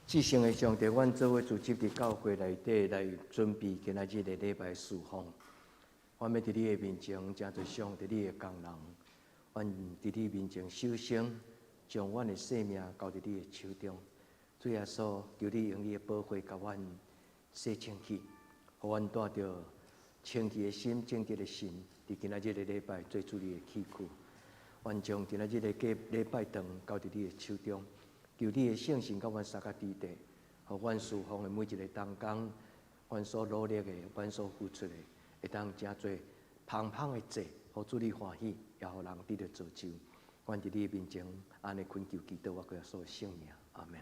至聖的上帝，阮做伙聚集佇教會內底來準備今仔日的禮拜事奉。阮欲佇你的面前，成做上帝你的工人。阮佇你面前首先將阮的生命交佇你的手中。主耶穌，求你用你的寶血共阮洗清氣，予阮帶著清氣的心、正直的心，佇今仔日的禮拜做主你的器具。阮將今仔日的禮拜堂交佇你的手中。求你的聖神佮阮相佮佇咧，予阮事奉的每一个同工，阮所努力的，阮所付出的，會當成做芳芳的祭，予主你歡喜，也予人得著造就。阮佇你的面前，按呢懇求祈禱，我耶穌的聖名，阿門。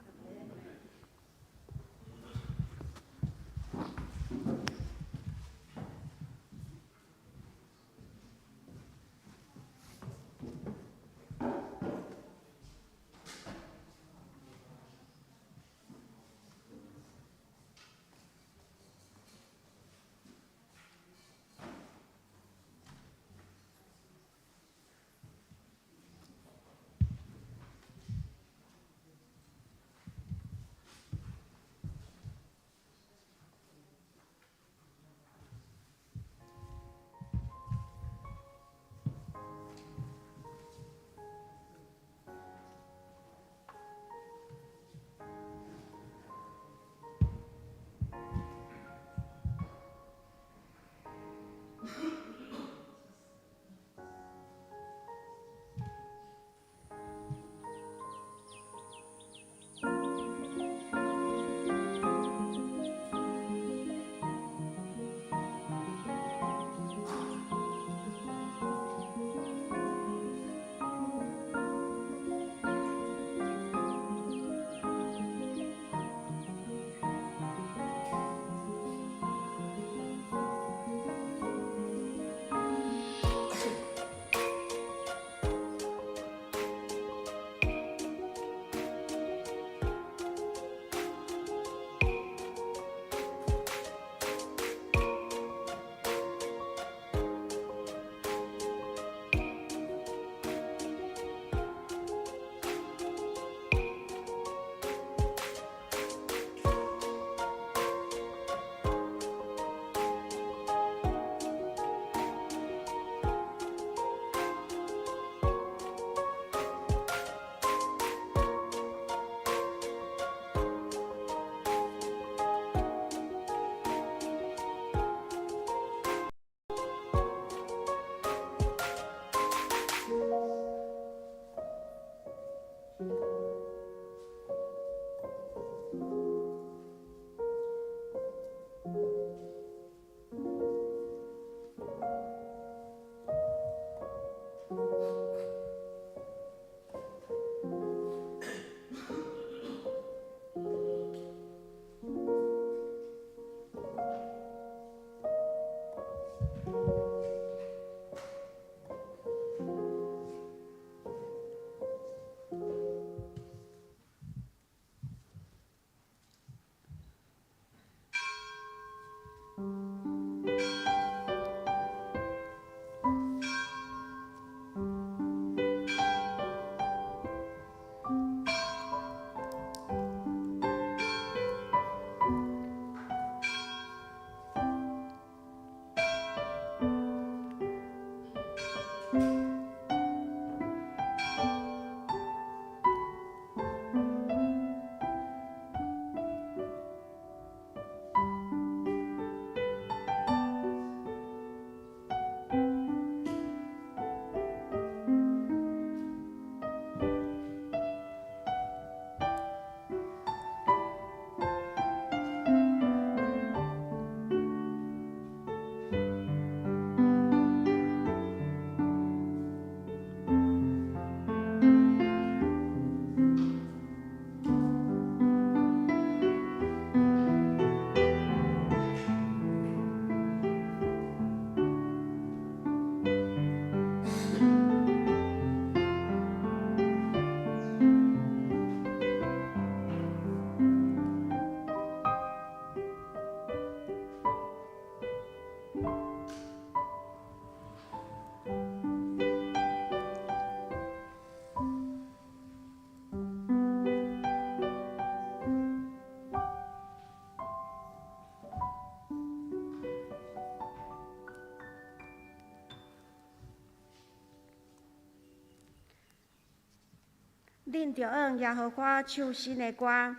恁著向耶和華唱新的歌，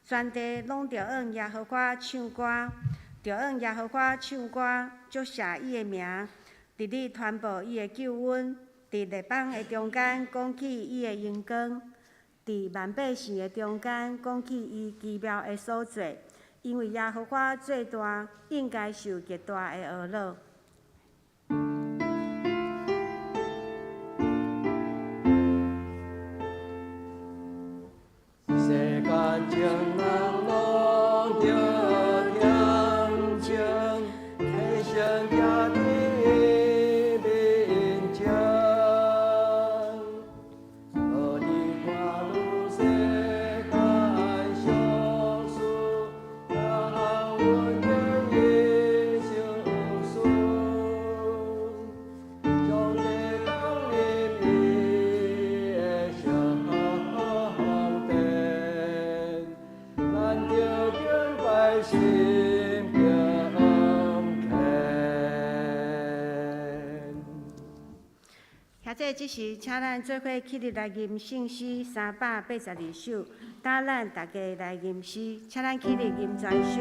全地攏著向耶和華唱歌，著向耶和華唱歌，祝謝伊的名，日日傳報伊的救恩，佇列邦的中間講起伊的榮光，佇萬百姓的中間講起伊奇妙的所作。因為耶和華最大，應該受極大的呵咾。世間情人攏著恬靜，天生行佇面前，無你看愈世間相思，若阮願意相信，上帝降臨伊的聖殿，咱著敬拜心敬虔。現在這時，請咱做伙起立來吟聖詩382首，帶咱大家來吟詩，請咱起立吟全首。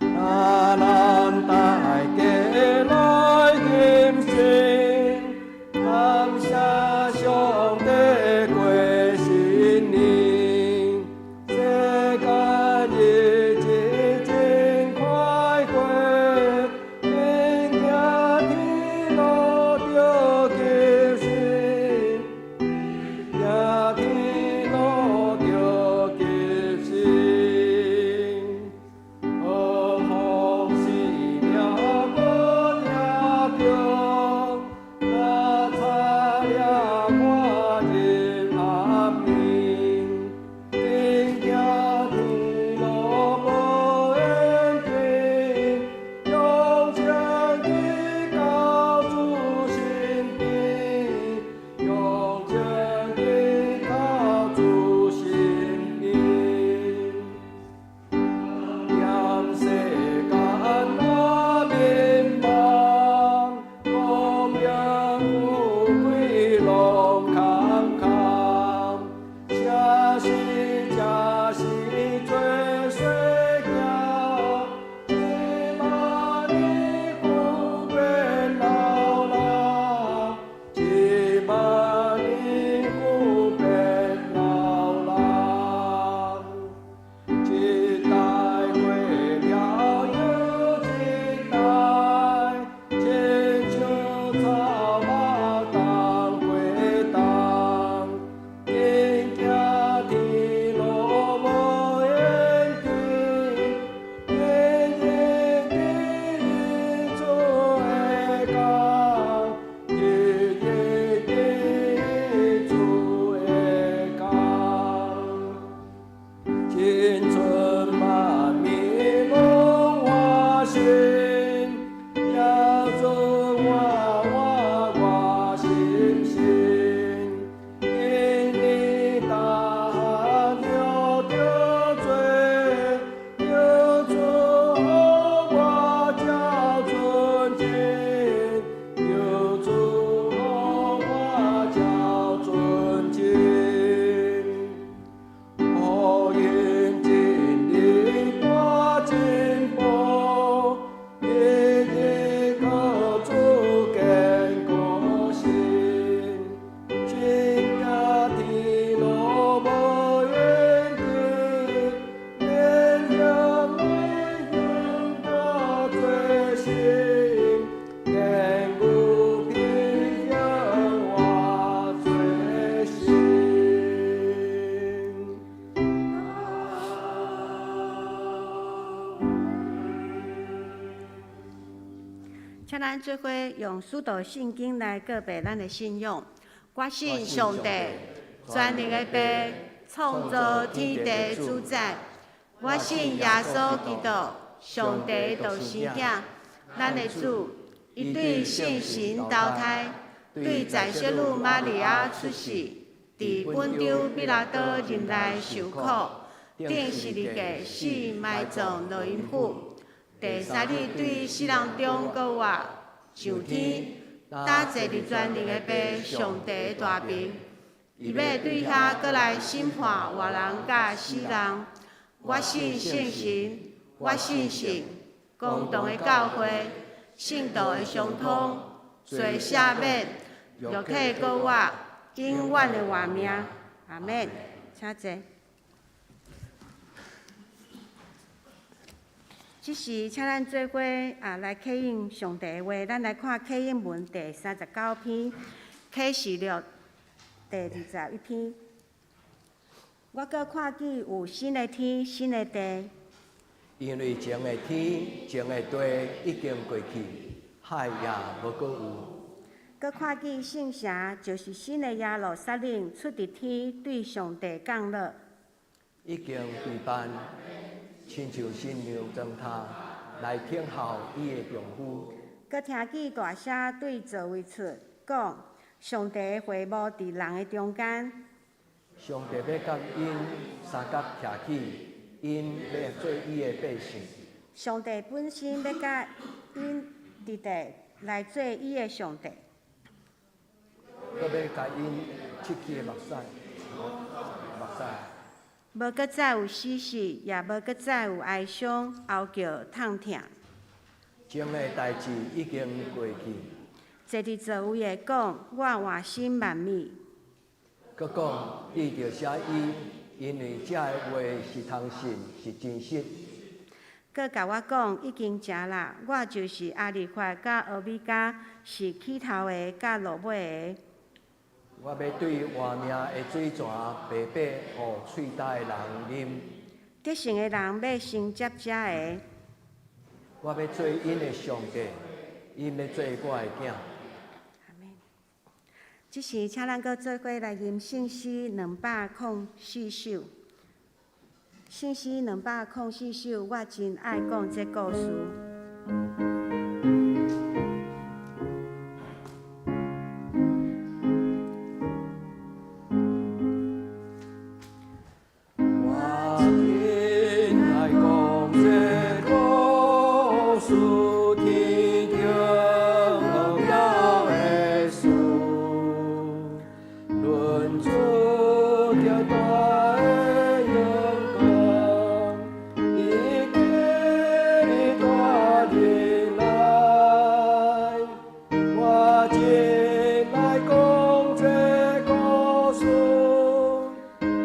那咱大家來吟詩，感謝上帝過新年，世間日子真快過，緊行天路著急行，行天路著急行。何況死命無掠著，若差掠看入暗暝，緊行天路無緣天，用情去到主身邊，用情去到主身邊。念世間若迷茫，光明富貴攏空空，啥時才是做小囝，一萬年久變老人，一萬年久變老人。一代過了又一代，親像草木冬過冬，緊行天路無緣天，日日佇主的工，日日佇主的工。青春萬暝攏換新，耶穌活活我心心。今年大漢著罪，求主予我較純淨，求主予我較純淨。福音真理大進步，日日靠主堅固心，緊行天路無緣天，免嫌危險大罪心，堅固平安活罪心。請咱做伙用使徒信經來告白咱的信仰。我信上帝，全能的父，創造天地主宰。我信耶穌基督，上帝的獨生囝，咱的主。伊對聖神投胎，對在聖女瑪利亞出世，佇本丟彼拉多任內受苦，釘十字架死埋葬落陰府，第三日對死人中閣活，上天，搭坐佇全能的父上帝的大爿。伊欲對遐閣來審判活人佮死人。我信聖神，我信聖公同的教會，聖徒的相通，罪赦免，肉體閣活，永遠的活命。阿們。請坐。這時，請咱做伙啊來啟應上帝的話。咱來看啟應文第39篇，啟示錄第21篇。我閣看見有新的天、新的地。因為前的天、前的地已經過去，海也無閣有。閣看見聖城，就是新的耶路撒冷，出佇天，對上帝降落。已經備辦，親像新娘妝奅來等候伊的丈夫。閣聽見大聲對座位出講：上帝的會幕佇人的中間。上帝欲佮𪜶相佮徛起，𪜶欲做伊的百姓。上帝本身欲佮𪜶佇地來做伊的上帝。閣欲共𪜶拭去的目屎，目屎。無閣再有死屍，也無閣再有哀傷、哀叫、痛疼。前的代誌已經過去。坐佇座位的講：我換新萬物。閣講，你著寫伊，因為這个話是通信，是真實。閣共我講，已經成啦，我就是阿利法佮俄米迦，是起頭的佮落尾的。我欲對活命的水泉白白予喙焦的人啉。得勝的人欲承接這个。我欲做𪜶的上帝，𪜶欲做我的囝。這時，請咱閣做伙來吟聖詩204首。聖詩204首，我真愛講這故事。我真愛講這故事，天頂奧妙的事，論主著大的榮光，伊今日帶進來。我真愛講這故事，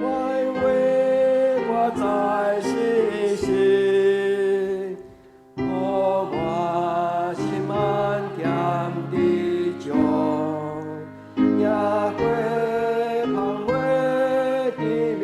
我的話我在世時，予我心安恬知足，贏過芳華的美。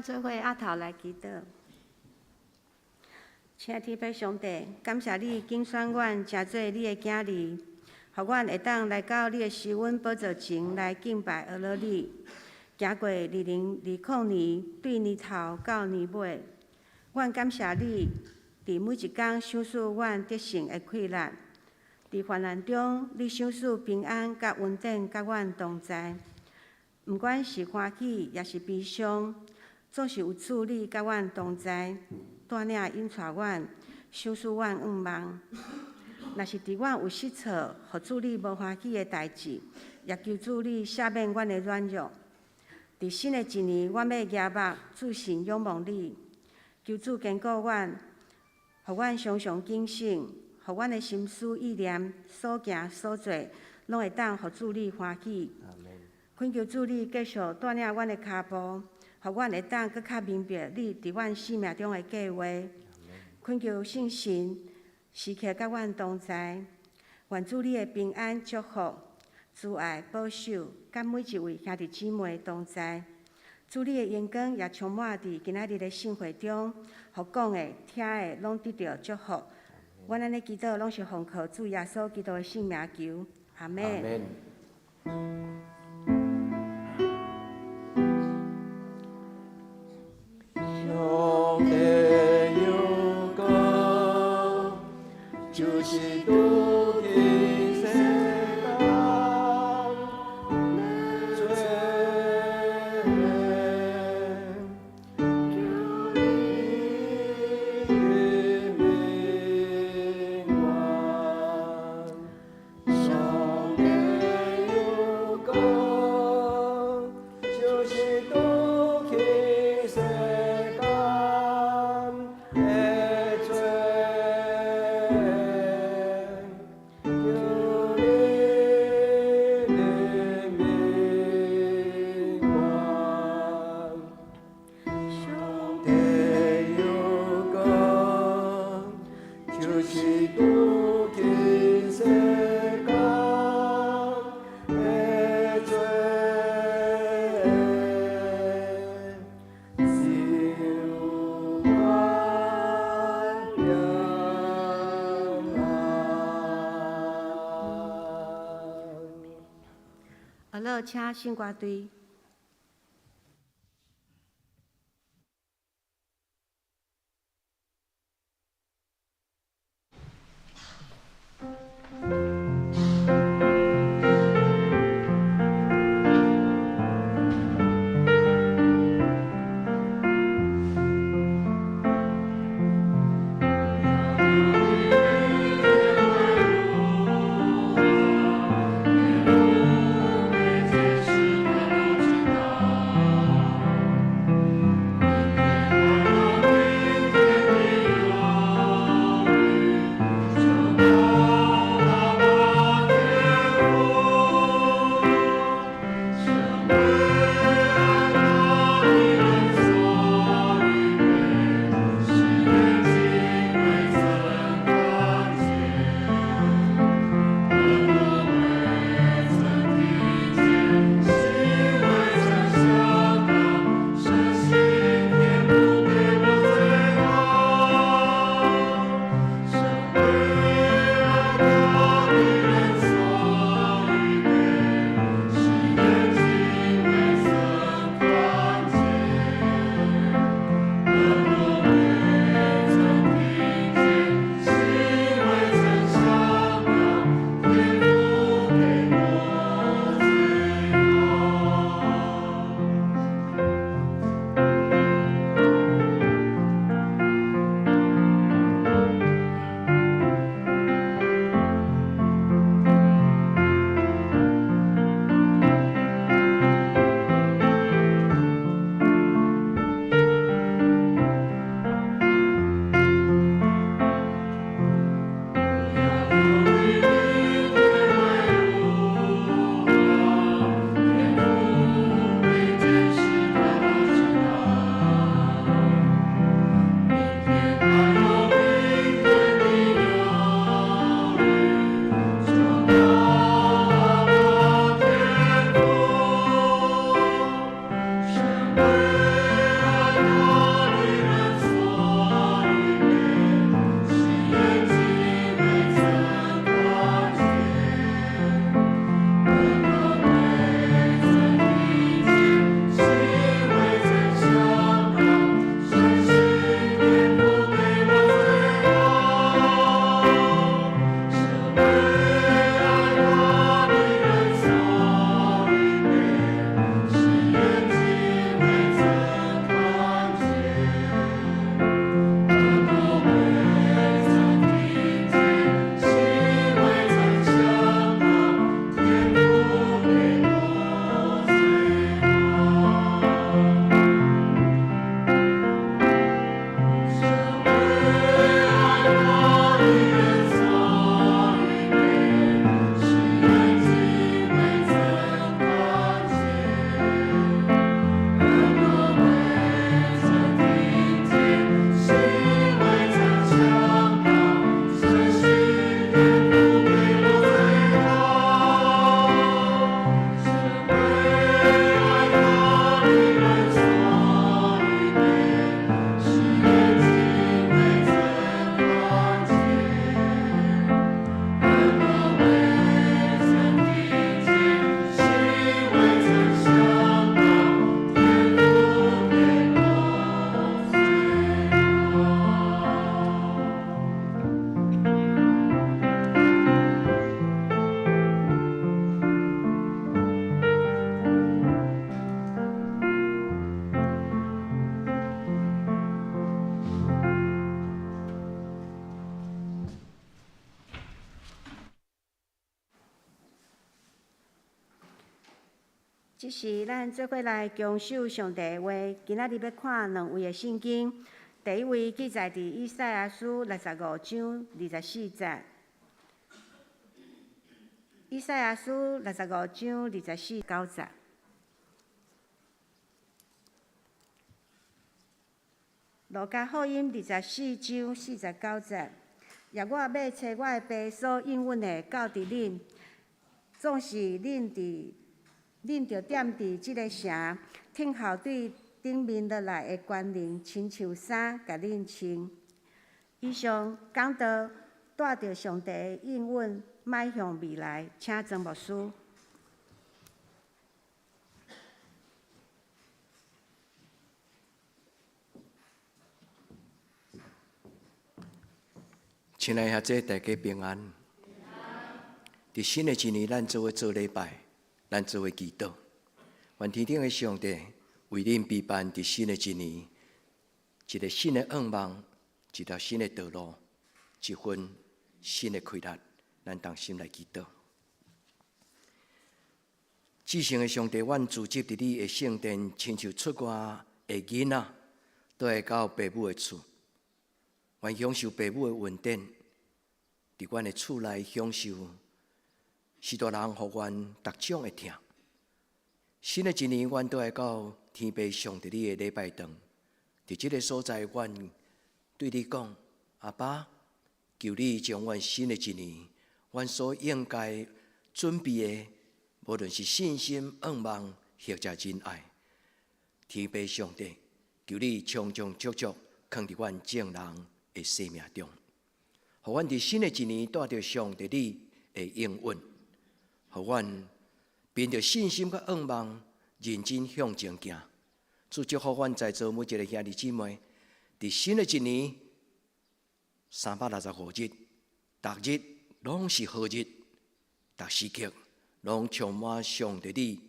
阮做伙阿頭來祈禱。親愛天父上帝，感謝你揀選阮成做你的囝兒，予阮會當來到你的施恩寶座前來敬拜阿羅你。行過2020年，對年頭到年尾，阮感謝你，佇每一工賞賜阮得勝的氣力。佇患難中，你賞賜平安佮恩典，佮阮同在。毋管是歡喜，抑是悲傷，總是有主你佮阮同在，帶領引帶阮，賞賜阮向望。若是佇阮有失錯，予主你無歡喜的代誌，也求主你赦免阮的軟弱。佇新的一年，阮欲舉目注視仰望你，求主堅固阮，予阮常常警醒，予阮的心思意念、所行所做，攏會當予主你歡喜。懇求主你繼續帶領阮的跤步，予阮會當閣較明白你佇阮生命中的計劃。懇求聖神時刻佮阮同在，願主你的平安祝福、慈愛保守，佮每一位兄弟姊妹同在。主你的榮光也充滿佇今仔日的聖會中，予講的、聽的，攏得著祝福。阮按呢祈禱，攏是奉靠主耶穌基督的聖名求，阿們。上帝有光，就是拄見世間的罪，求你憐憫我。上帝有光，就是拄見世間的罪，求你憐憫我。上帝有光，就是拄見世間的罪，救阮兩岸。阿樂，請聖歌隊。這是咱做伙來恭守上帝的話。今仔日欲看兩位的聖經，第一位記載佇以賽亞書六十五章二十四節。以賽亞書六十五章二十四九節。路加福音二十四章四十九節。若我欲揣我的爸所應允的到佇恁，總是恁著踮佇這个城，聽候對頂面落來的權能，親像衫共恁穿。以上講道帶著上帝的應允，邁向未來，請曾牧師。親愛兄弟，大家平安。佇新的一年，咱做伙做禮拜，咱做伙祈禱。願天頂的上帝為恁備辦佇新的一年，一个新的願望，一條新的道路，一份新的氣力。咱同心來祈禱。至聖的上帝，阮聚集佇你的聖殿，親像出外的囡仔，倒來到爸母的厝。願享受爸母的恩典，佇阮的厝內享受，序大人予阮逐種的疼。新的一年，阮倒來到天父上帝你的禮拜堂，佇這个所在，阮對你講：阿爸，求你將阮新的一年，阮所應該準備的，無論是信心、願望，或者仁愛，天父上帝，求你充充足足囥佇阮眾人的生命中，予阮佇新的一年帶著上帝你的應允，予阮憑著信心佮願望，認真向前行。主祝福阮在座每一个兄弟姊妹，佇新的一年365日，逐日攏是好日，逐時刻攏充滿上帝你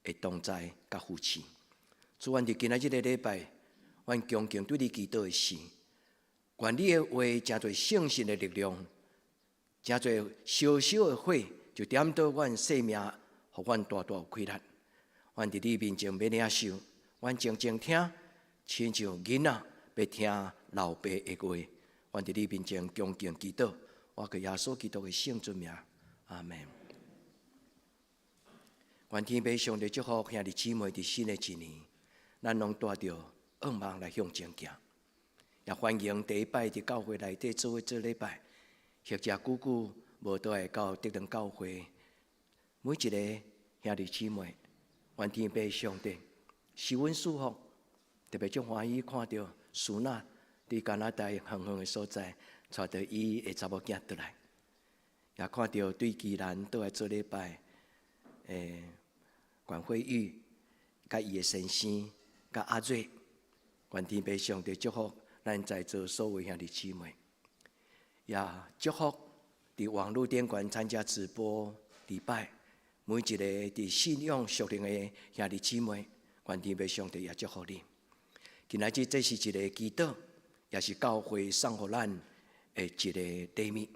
的同在佮扶持。主，阮佇今仔這个禮拜，阮恭敬對你祈禱的是，願你的話成做聖神的力量，成做小小的火，就點著阮生命，予阮大大有氣力。阮佇你面前欲領受，阮靜靜聽，親像囡仔欲聽老爸的話。阮佇你面前恭敬祈禱，我靠耶穌基督的聖尊名，阿門。願天父上帝祝福兄弟姊妹佇新的一年，咱攏帶著願望來向前行。也歡迎第一擺佇教會內底做伙做禮拜，或者久久無倒來到德堂教會，每一个兄弟姊妹，願天父上帝賜阮祝福，特別足歡喜看著孫仔佇加拿大遠遠的所在，帶著伊的查某囝倒來，也看著對宜蘭倒來做禮拜，管惠玉，佮伊的先生，佮阿瑞，願天父上帝祝福咱在座所有兄弟姊妹，也祝福佇網路頂懸參加直播禮拜每一个佇信仰屬靈的兄弟姊妹，願天父上帝也祝福你。今仔日這是一个祈禱，也是教會送予咱的一个禮物。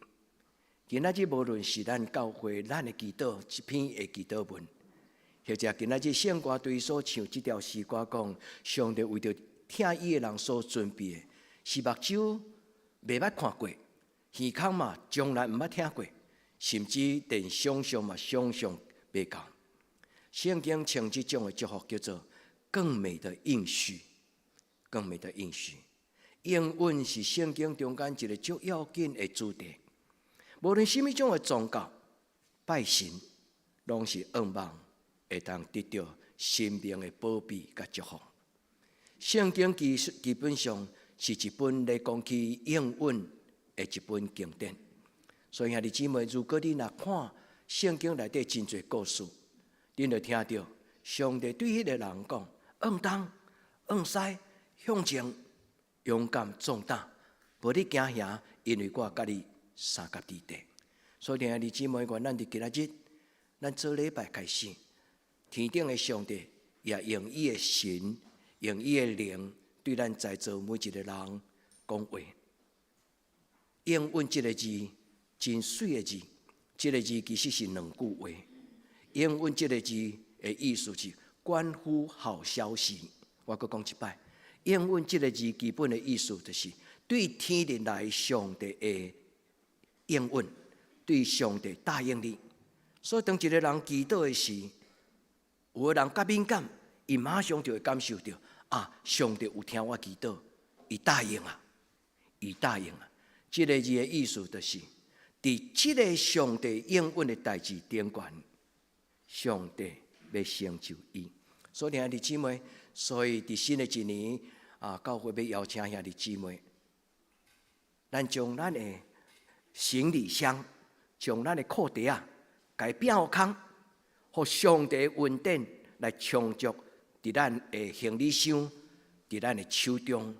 今仔日無論是咱教會咱的祈禱這篇的祈禱文，或者今仔日聖歌隊所唱這條詩歌，講上帝為著疼伊的人所準備的，是目睭袂捌看過，耳孔嘛從來毋捌聽過，甚至連想像嘛想像袂到。聖經稱這種的祝福叫做更美的應許，更美的應許。應允是聖經中間一个足要緊的主題。無論啥物種的宗教，拜神，攏是願望會當得著生命的保庇佮祝福。聖經其實基本上是一本咧講起應允的一本經典。所以兄弟姊妹，如果你若看聖經內底真濟故事，恁就聽著上帝對彼个人講：向東、向西、向前，勇敢壯膽，無你驚嚇，因為我佮你相佮佇地。所以兄弟姊妹，願咱佇今仔日，咱做禮拜開始，天頂的上帝也用伊的神，用伊的靈，對咱在座每一个人講話。應允這个字，真媠的字，這个字其實是兩句話。應允這个字的意思是關乎好消息。我閣講一擺，應允這个字基本的意思就是對天裡來上帝的應允，對上帝答應你。所以當一个人祈禱的時，有的人較敏感，伊馬上就會感受著啊，上帝有聽我祈禱，伊答應啊，伊答應啊。這个字的意思就是，佇這个上帝應允的代誌頂懸，上帝欲成就伊。所以兄弟姊妹，所以佇新的一年啊，教會欲邀請兄弟姊妹，咱將咱的行李箱，將咱的褲袋仔，共伊摒空，予上帝恩典來充足佇咱的行李箱，佇咱的手中，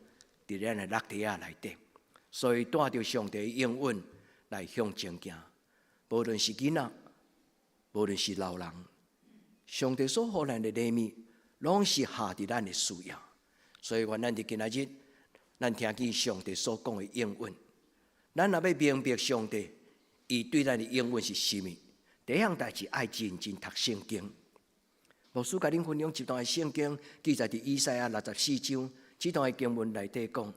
佇咱的落袋仔內底。所以帶著上帝應允來向前行，無論是囡仔，無論是老人，上帝所予咱的禮物，攏是合佇咱的需要。所以，願咱佇今仔日，咱聽見上帝所講的應允，咱若欲明白上帝伊對咱的應允是啥物，第一項代誌愛認真讀聖經。牧師共恁分享一段的聖經，記載佇以賽亞64章，這段的經文內底講，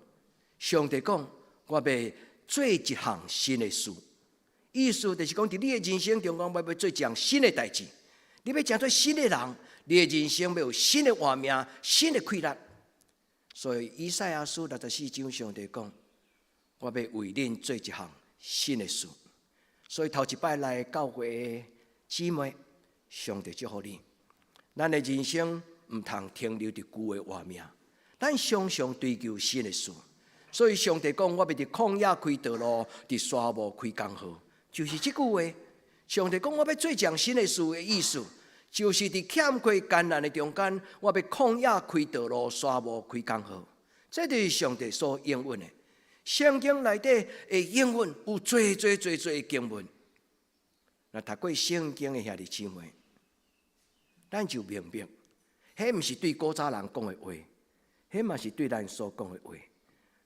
上帝講：我欲做一項新的事，意思就是講，佇你的人生中間，我欲做一項新的代誌。你欲成做新的人，你的人生欲有新的活命、新的氣力。所以，以賽亞書六十四章上帝講：我欲為恁做一項新的事。所以頭一擺來教會的姊妹，上帝祝福你。咱的人生毋通停留佇舊的活命，咱常常追求新的事。所以上帝講，我欲佇曠野開道路，佇沙漠開江河，就是這句話。上帝講，我欲做一項新的事的意思，就是佇欠缺艱難的中間，我欲曠野開道路，沙漠開江河。這就是上帝所應允的。聖經內底的應允有濟濟濟濟的經文。若讀過聖經的兄弟姊妹，咱就明白，彼毋是對古早人講的話，彼嘛是對咱所講的話。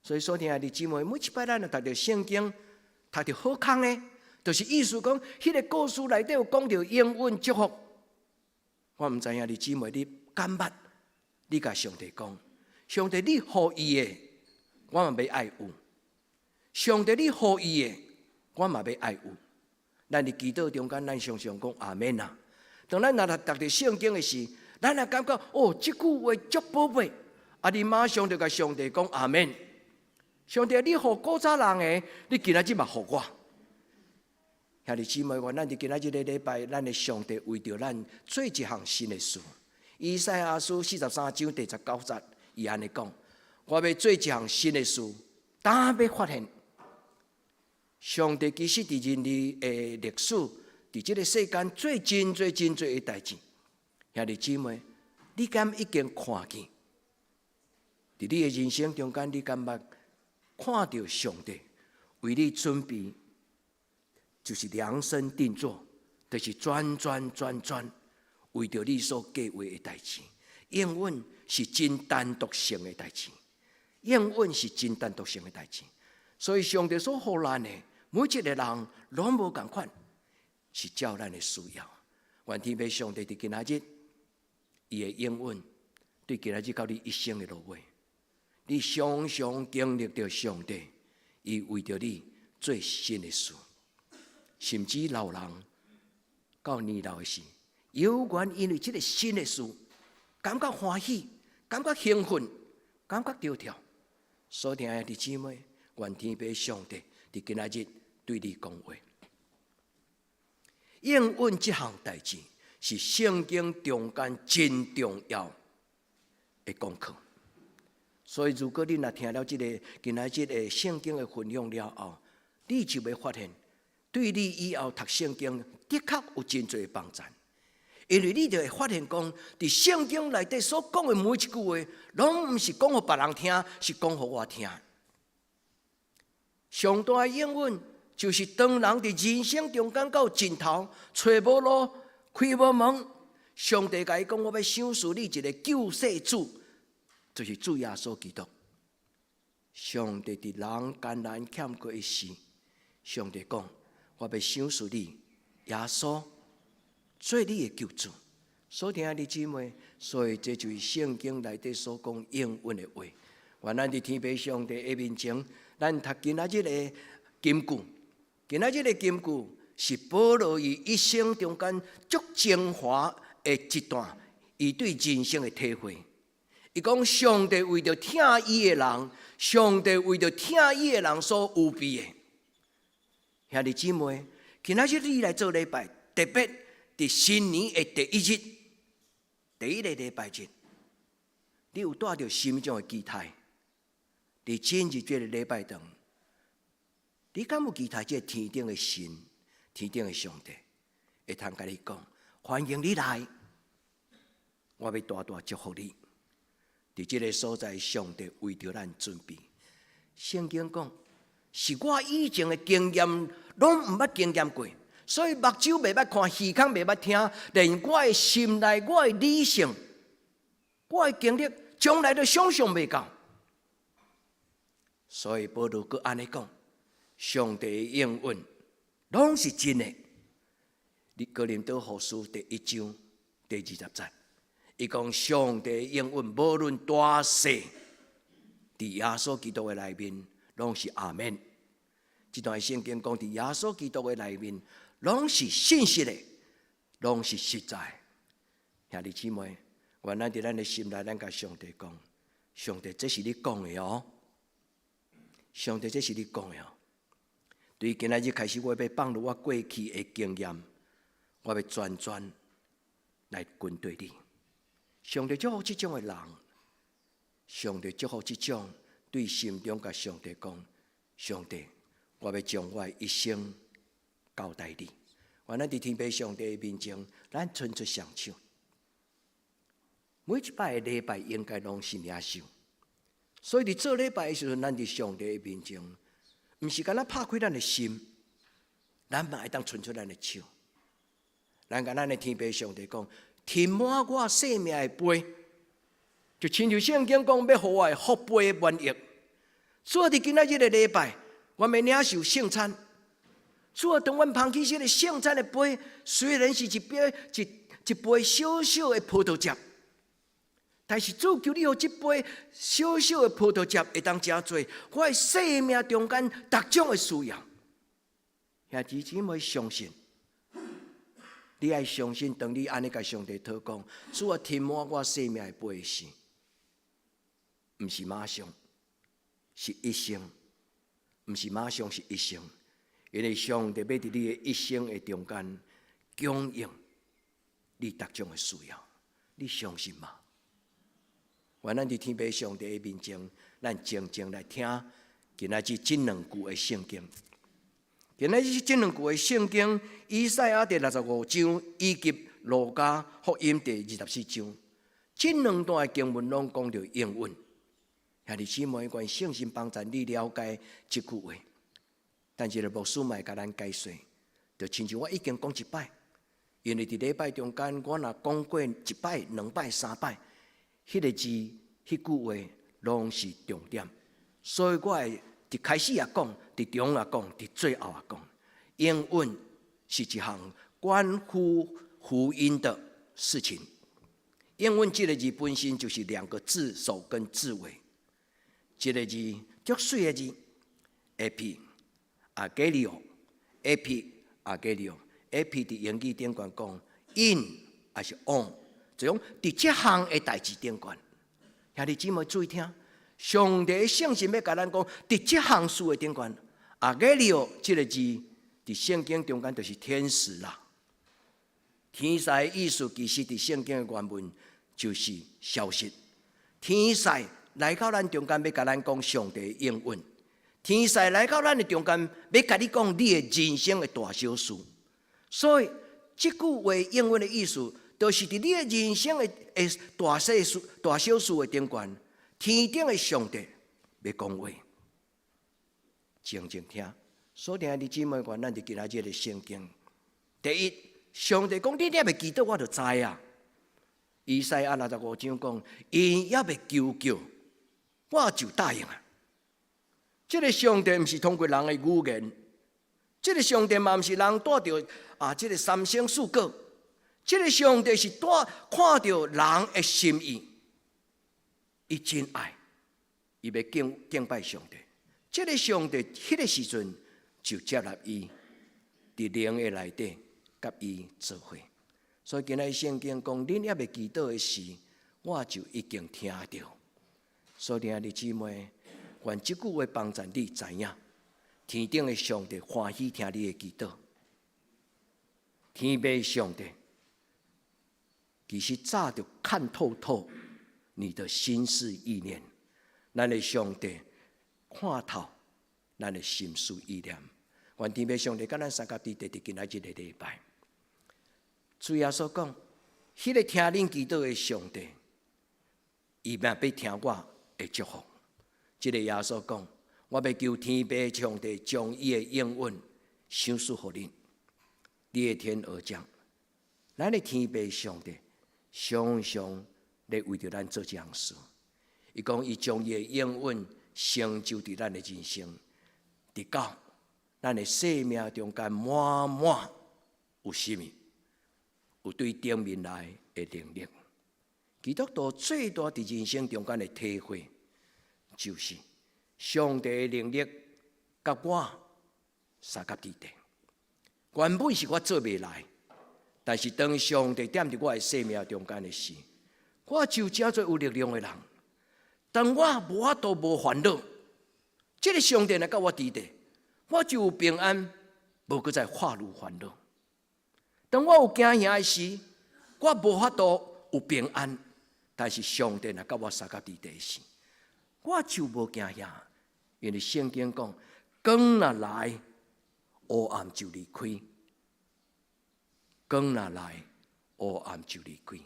所以，所親愛的姊妹，每一擺咱若讀著聖經，讀著好康的，就是意思講，彼个故事內底有講著應允祝福。我毋知影你姊妹，你敢捌？你共上帝講，上帝你予伊的，我嘛欲愛有；上帝你予伊的，我嘛欲愛有。咱佇祈禱中間，咱常常講阿們啊。當咱若讀著聖經的時，咱若感覺哦，這句話足寶貝，啊，你馬上就共上帝講阿們。上帝，你予古早人的，你今仔日嘛予我。兄弟姊妹，願咱佇今仔日个禮拜，咱的上帝為著咱做一項新的事。以賽亞書43章第19節，伊按呢講：我欲做一項新的事，今欲發現。上帝其實佇人類的歷史，佇這个世間做真濟真濟的代誌。兄弟姊妹，你敢已經看見？佇你的人生中間，你敢捌看著上帝為你準備，就是量身定做，就是專專專專為著你所計劃的代誌。應允是真單獨性的代誌，應允是真單獨性的代誌。所以上帝所予咱的每一个人攏無仝款，是照咱的需要。願天父上帝佇今仔日，伊的應允對今仔日到你一生的落尾，你常常經歷著上帝，伊為著你做新的事，甚至老人到年老的時，猶原因為這个新的事，感覺歡喜，感覺興奮，感覺著跳。所親愛的姊妹，願天父上帝佇今仔日對你講話。應允這項代誌是聖經中間真重要的功課。所以，如果你若聽了這个今仔日的聖經的分享了後，你就會發現，對你以後讀聖經的確有真濟幫助。因為你就會發現講，佇聖經內底所講的每一句話，攏毋是講予別人聽，是講予我聽。上大的應允就是當人佇人生中間到盡頭，揣無路、開無門，上帝共伊講：我欲賞賜你一個救世主，就是主耶穌基督。上帝佇人艱難欠缺的時，上帝講：我欲賞賜你耶穌做你的救主。所聽的姊妹，所以這就是聖經內底所講應允的話。願咱佇天父上帝的面前，咱讀今仔日的金句。今仔日的金句是保羅伊一生中間足精華的一段，伊對人生的體會。伊講上帝為著疼伊的人，上帝為著疼伊的人所預備的。兄弟姊妹，今仔日你來做禮拜，特別佇新年的第一日，第一個禮拜日，你有帶著啥物種的期待？佇今日這個禮拜堂，你敢有期待這個天頂的神、天頂的上帝會通共你講，歡迎你來，我欲大大祝福你。佇這個所在，上帝為著咱準備。聖經講，是我以前的經驗，攏毋捌經驗過，所以目睭袂捌看，耳孔袂捌聽，連我的心內、我的理性、我的經歷，從來都想象袂到。所以保羅閣按呢講，上帝的應允攏是真的。佇哥林多後書第一章第二十節，伊講上帝的應允無論大細，佇耶穌基督的內面，攏是阿們。這段聖經講，佇耶穌基督的內面，攏是信實的，攏是實在。兄弟姊妹，願咱佇咱的心內，咱共上帝講：上帝，這是你講的哦。上帝，這是你講的哦。對今仔日開始，我欲放落我過去的經驗，我欲全全來跟隨你。上帝祝福這種的人，上帝祝福這種對心中共上帝講：上帝，我欲將我的一生交代你。願咱佇天父上帝的面前，咱伸出雙手。每一擺的禮拜應該攏是領受，所以佇做禮拜的時陣，咱佇上帝的面前，毋是干焦拍開咱的心，咱嘛會當伸出咱的手。咱共咱的天父上帝講：填滿我生命的杯，就親像聖經講，欲予我的福杯滿溢。主啊，佇今仔日的禮拜，我欲領受聖餐。主啊，當阮捧起這個聖餐的杯，雖然是一杯一一杯小小的葡萄汁，但是主求你予這杯小小的葡萄汁，會當成做我的生命中間逐種的需要。兄弟姊妹相信，你愛相信，當你按呢共上帝禱告，主啊，填滿我生命的杯時，毋是馬上，是一生，毋是馬上，是一生。因為上帝欲佇你的一生的中間供應你逐種的需要，你相信嗎？願咱佇天父上帝的面前，咱靜靜來聽今仔日這兩句的聖經。今仔日這兩句的聖經，以賽亞第六十五章以及路加福音第二十四章，這兩段的經文攏講著應允。兄弟姊妹，願聖神幫助你了解這句話。但是牧師嘛會共咱解說，就親像我已經講一擺，因為佇禮拜中間，我若講過一擺、兩擺、三擺，彼個字、彼句話攏是重點，所以我會佇開始也講，佇中也講，佇最後也講。應允是一項關乎福音的事情。應允這個字本身就是兩個字首跟字尾，這個字足媠的字，ἐπι，ἀγγέλιο，ἐπι，ἀγγέλιο，ἐπι佇英語頂懸講 in 抑是 on，就講佇這項的代誌頂懸。兄弟姊妹注意聽，上帝聖神欲共咱講，佇這項事的頂懸，ἀγγέλιο 這個字佇聖經中間就是天使啦。天使的意思其實佇聖經的原文就是消息。天使來到咱中間，欲共咱講上帝的應允。天使來到咱的中間，欲共你講你的人生的大小事。所以這句話應允的意思，就是佇你的人生的大細事、大小事的頂懸，天頂的上帝欲講話，靜靜聽。所以兄弟姊妹，願咱佇今仔日的聖經，第一，上帝講你猶未祈禱，我就知啊。以賽亞六十五章講，𪜶猶未求叫，我就答應啊。這個上帝毋是通過人的語言，這個上帝嘛毋是人帶著啊，這個三牲四果。這个上帝是帶看著人的心意，伊真愛，伊欲敬拜上帝。這个上帝彼个時陣就接納伊，佇靈的內底佮伊做伙。所以今仔日聖經講，恁猶未祈禱的時，我就已經聽著。所以兄弟姊妹，願這句話幫助你知影，天頂的上帝歡喜聽你的祈禱。天父上帝其實早就看透透你的心思意念，咱的上帝看透咱的心思意念。願天父上帝佮咱相佮佇佇今仔日這個禮拜，主耶穌講，彼个聽恁祈禱的上帝，伊嘛欲聽我的祝福。這个耶穌講，我欲求天父上帝將伊的應允賞賜予恁。你的天鵝將，咱的天父上帝常常咧為著咱做這項事。伊講，伊將伊的應允成就佇咱的人生，直到咱的生命中間滿滿有啥物，有對頂面來的能力。基督徒最大佇人生中間的體會，就是上帝的能力佮我相佮佇底。原本是我做袂來，但是當上帝踮佇我的生命中間的時，我就成做有力量的人。當我無法度無煩惱，這个上帝來佮我佇底，我就有平安，無閣再化如煩惱。當我有驚嚇的時，我無法度有平安，但是上帝若佮我相佮佇底時，我就無驚嚇，因為聖經講，光若來，烏暗就離開；光若來，烏暗就離開。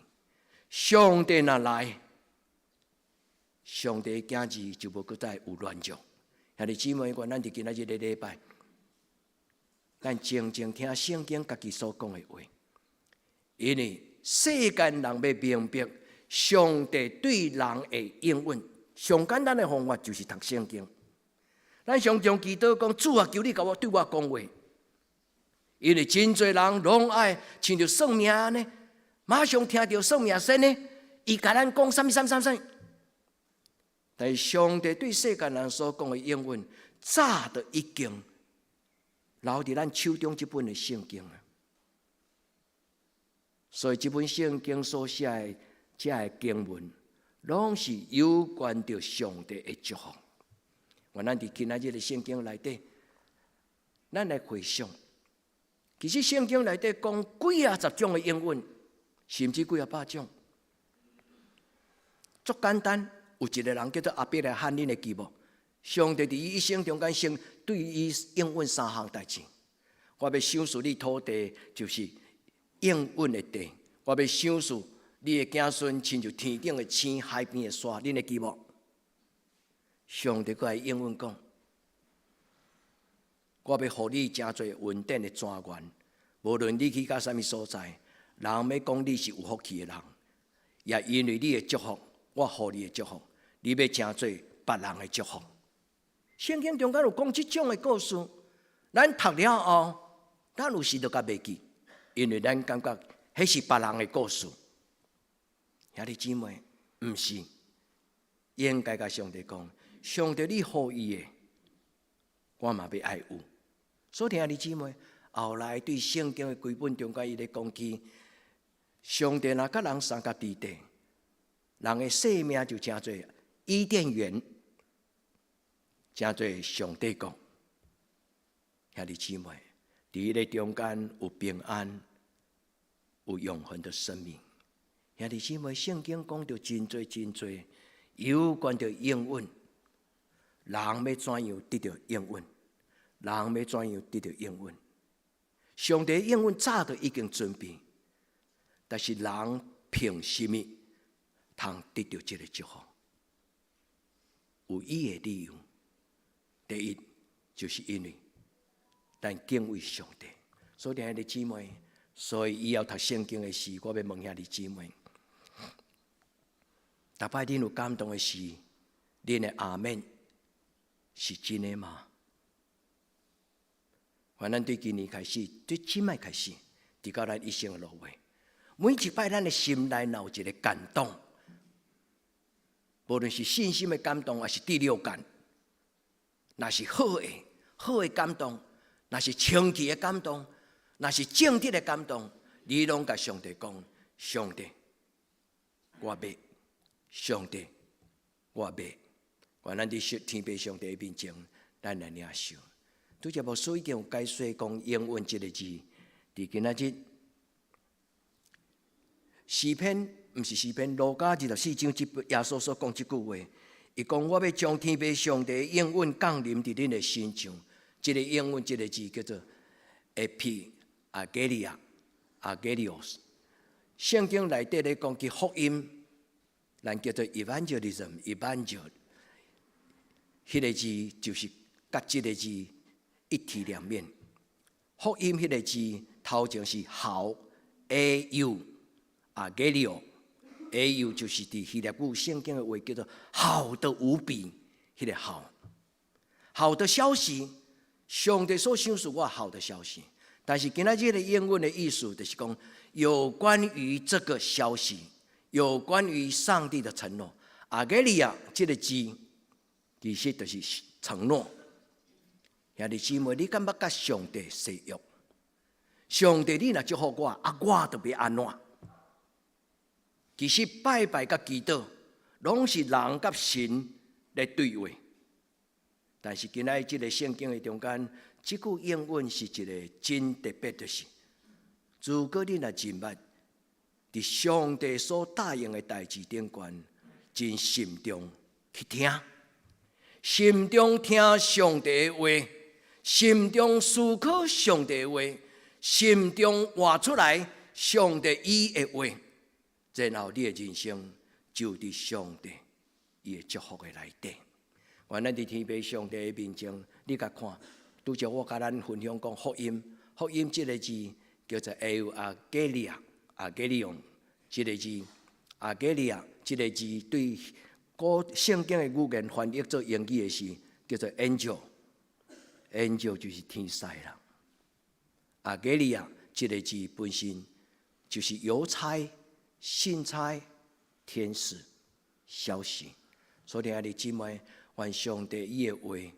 上帝若來，上帝的囝兒就無閣再有軟弱。兄弟姊妹，願咱佇今仔日這個禮拜，咱靜靜聽聖經家己所講的話，因為世間人欲明白上帝對人的應允，上簡單的方法就是讀聖經。咱常常祈禱講，主啊，求你共我對我講話。因為真濟人攏愛親像算命按呢，馬上聽著算命仙呢，伊共咱講啥物啥物啥物。但是上帝對世間人所講的應允，早就已經留佇咱手中這本的聖經啊。所以這本聖經所寫的這个經文，攏是有關著上帝的祝福。願咱佇今仔日的聖經內底，咱來回想，其實聖經內底講幾仔十種的應允，甚至幾仔百種，足簡單。有一個人叫做亞伯拉罕，恁會記無？上帝佇伊一生中間先對伊應允三項代誌。我欲賞賜你土地，就是應允的地。我欲賞賜你的子孫，親像天頂的星、海邊的沙，恁會記無？上帝閣來應允講，我欲予你誠濟恩典的泉源，無論你去到啥物所在，人欲講你是有福氣的人，也因為你的祝福，我予你的祝福，你欲成做別人的祝福。聖經中間有講這種的故事，咱讀了後，咱有時就共袂記，因為咱感覺彼是別人的故事。兄弟姊妹，毋是，應該共上帝講，上帝你予伊的，我嘛欲愛有。所以兄弟姊妹，後來對聖經的規本中間，伊咧講起，上帝若佮人相佮佇底，人的生命就成做伊甸園，成做上帝國。兄弟姊妹，佇彼个中間有平安，有永恆的生命。兄弟姊妹，聖經講著真濟真濟有關著應允，人欲怎樣得著應允？人欲怎樣得著應允？上帝應允早就已經準備，但是人憑什麼通得著這个祝福？有伊的理由。第一，就是因為咱敬畏上帝。所以，兄弟姊妹，所以以後讀聖經的時，我欲問兄弟姊妹：逐擺恁有感動的時，恁的阿們是真的嗎？願咱對今年開始，對這擺開始，直到咱一生的落尾，每一擺咱的心內若有一個感動，無論是信心的感動，抑是第六感，若是好的、好的感動，若是清氣的感動，若是正直的感動，你攏共上帝講：上帝，我欲，上帝，我欲。願咱佇天父上帝面前，咱來領受。拄才牧師已經有解說講應允這个字，佇今仔日詩篇，毋是詩篇，路加24章，這耶穌所講這句話，伊講我欲將天父上帝應允降臨佇恁的身上。這个應允這个字叫做 epiangelia，angelios。聖經內底咧講起福音，咱叫做 evangelism，evangel，彼个字就是佮這个字一體兩面。福音彼个字頭前是好 A U，angelio，A U 就是佇希臘語聖經的話叫做好的無比，彼个好，好的消息，上帝所賞賜我好的消息。但是今仔日的應允的意思，就是講有關於這個消息，有關於上帝的承諾。angelia 這个字其實就是承諾。兄弟姊妹，你敢捌佮上帝誓約？上帝，你若祝福我，啊，我就欲按怎？其實拜拜佮祈禱，攏是人佮神咧對話。但是今仔日這个聖經的中間，這句應允是一个真特別的事。如果你若真捌佇上帝所答應的代誌頂懸，真慎重去聽，心中聽上帝的話，心中思考上帝的話，心中活出來上帝伊的話，然後你的人生就佇上帝伊的祝福的內底。願咱佇天父上帝的面前，你共看，拄才我共咱分享講福音，福音這个字叫做 euangelia，angelion，這个字，angelia 這个字對古聖經的語言翻譯做英語的是叫做 angel，angel 就是天使啦。angelia 這个字本身就是郵差、信差、天使、消息。所以，兄弟姊妹，願上帝伊的話，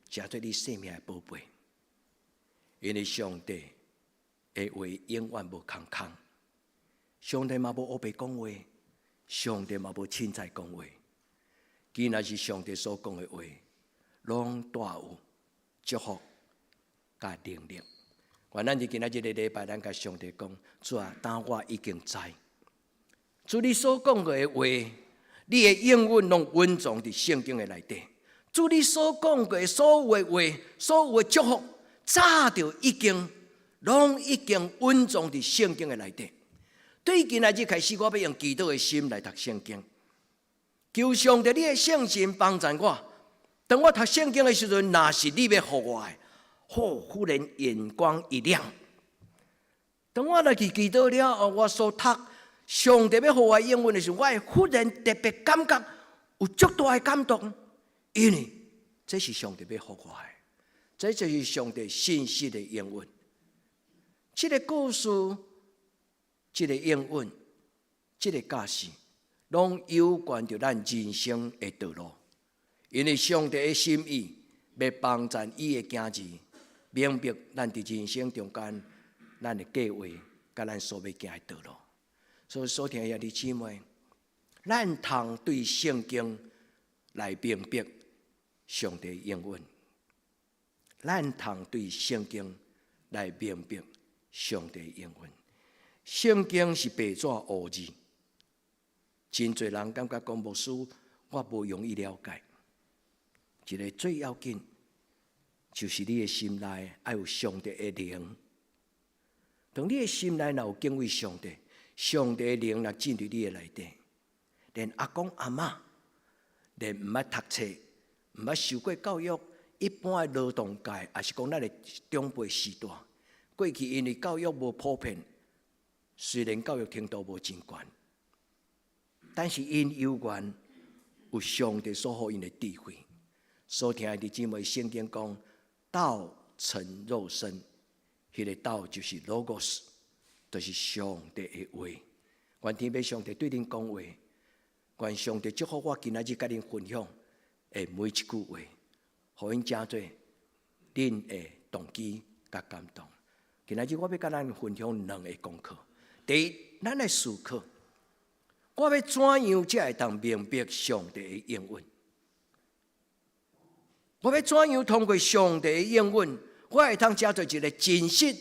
成做你生命的寶貝，因為上帝的話永遠無空空，上帝嘛無烏白講話，上帝嘛無凊彩講話，既然是上帝所講的話，攏帶有祝福佮能力。願咱佇今仔這个禮拜，咱共上帝講：主啊，當我已經知，主你所講過的話，你的應允攏隱藏佇聖經的內底。主你所講過的所有的話，所有的祝福，早就已經攏已經隱藏佇聖經的內底。對今仔日開始，我欲用祈禱的心來讀聖經，求上帝你的聖神幫助我。當我讀聖經的時陣，若是你欲予我的，吼，忽然眼光一亮。當我來去祈禱了後，我所讀上帝欲予我應允的時陣，我會忽然特別感覺有足大的感動，因為這是上帝欲予我的，這就是上帝信實的應允。這个故事，這个應允，這个教示，攏有關著咱人生的道路。因為上帝的心意，欲幫助伊的囝兒明白咱佇人生中間，咱的計劃，佮咱所欲行的道路。所以，所疼的兄弟姊妹，咱通對聖經來明白上帝應允，咱通對聖經來明白上帝應允。聖經是白紙烏字，真濟人感覺講牧師，我無容易了解。一个最要緊，就是你的心內愛有上帝的靈。當你的心內若有敬畏上帝，上帝的靈若進入你的內底，連阿公阿嬤，連毋捌讀冊、毋捌受過教育，一般的勞動界，抑是講咱的長輩時代，過去因為教育無普遍，雖然教育程度無真懸，但是𪜶猶原有上帝所予𪜶的智慧。所疼的弟姊妹，聖經講道成肉身，彼个道就是 logos，就是上帝的話。願天父上帝對恁講話，願上帝祝福我今仔日佮恁分享的每一句話，予𪜶成做恁的動機佮感動。今仔日我欲佮咱分享兩个功課。第一，咱來思考，我欲怎樣才會當明白上帝的應允？我欲怎樣通過上帝的應允，我會當成做一个真實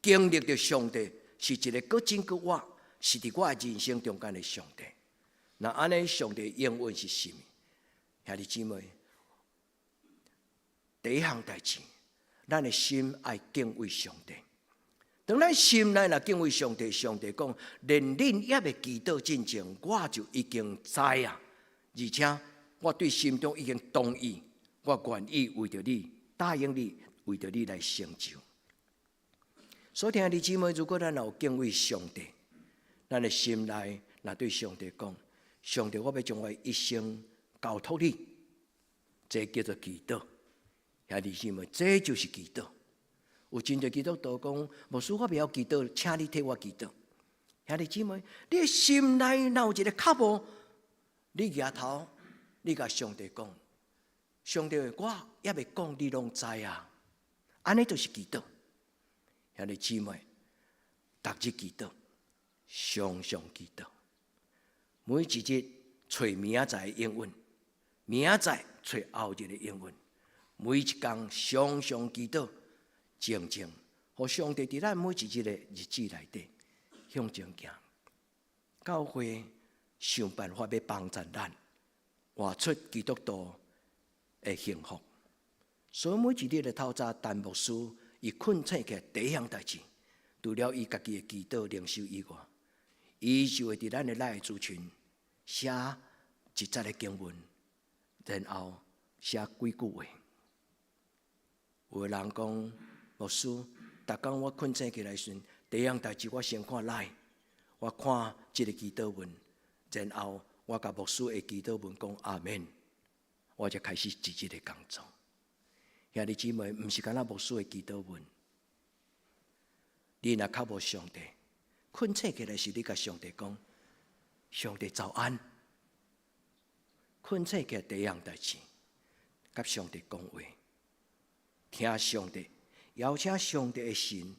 經歷著上帝，是一个閣真閣活，是佇我的人生中間的上帝。那按呢，上帝應允是啥物？兄弟姊妹，第一項代誌，咱的心愛敬畏上帝。當咱心內若敬畏上帝，上帝講，連恁猶未祈禱進前，我就已經知啊，而且我對心中已經同意，我願意為著你，答應你，為著你來成就。所以，兄弟姊妹，如果咱若有敬畏上帝，咱的心內若對上帝講：上帝，我欲將我一生交託你，這叫做祈禱。兄弟姊妹，這就是祈禱。有真濟基督徒講，牧師，我袂曉祈禱，請你替我祈禱。兄弟姊妹，你的心內若有一个渴慕，你舉頭，你共上帝講：上帝，我猶未講，你攏知啊。按呢就是祈禱。兄弟姊妹，逐日祈禱，常常祈禱，每一日揣明仔載的應允，明仔載揣後日的應允，每一工常常祈禱，靜靜，予上帝佇咱每一日的日子內底向前行。教會想辦法欲幫助咱活出基督徒的幸福。所以每一日的透早，陳牧師伊睏醒起來第一項代誌，除了伊家己的祈禱靈修以外，伊就會佇咱的賴族群寫一節的經文，然後寫幾句話。有的人講，牧師，逐工我睏醒起來時，第一項代誌我先看 LINE，我看這个祈禱文，然後我共牧師的祈禱文講阿們，我才開始一日的工作。兄弟姊妹，毋是干焦牧師的祈禱文，你若較無上帝，睏醒起來時，你共上帝講：上帝早安。睏醒起來第一項代誌，佮上帝講話，聽上帝，邀請上帝的神，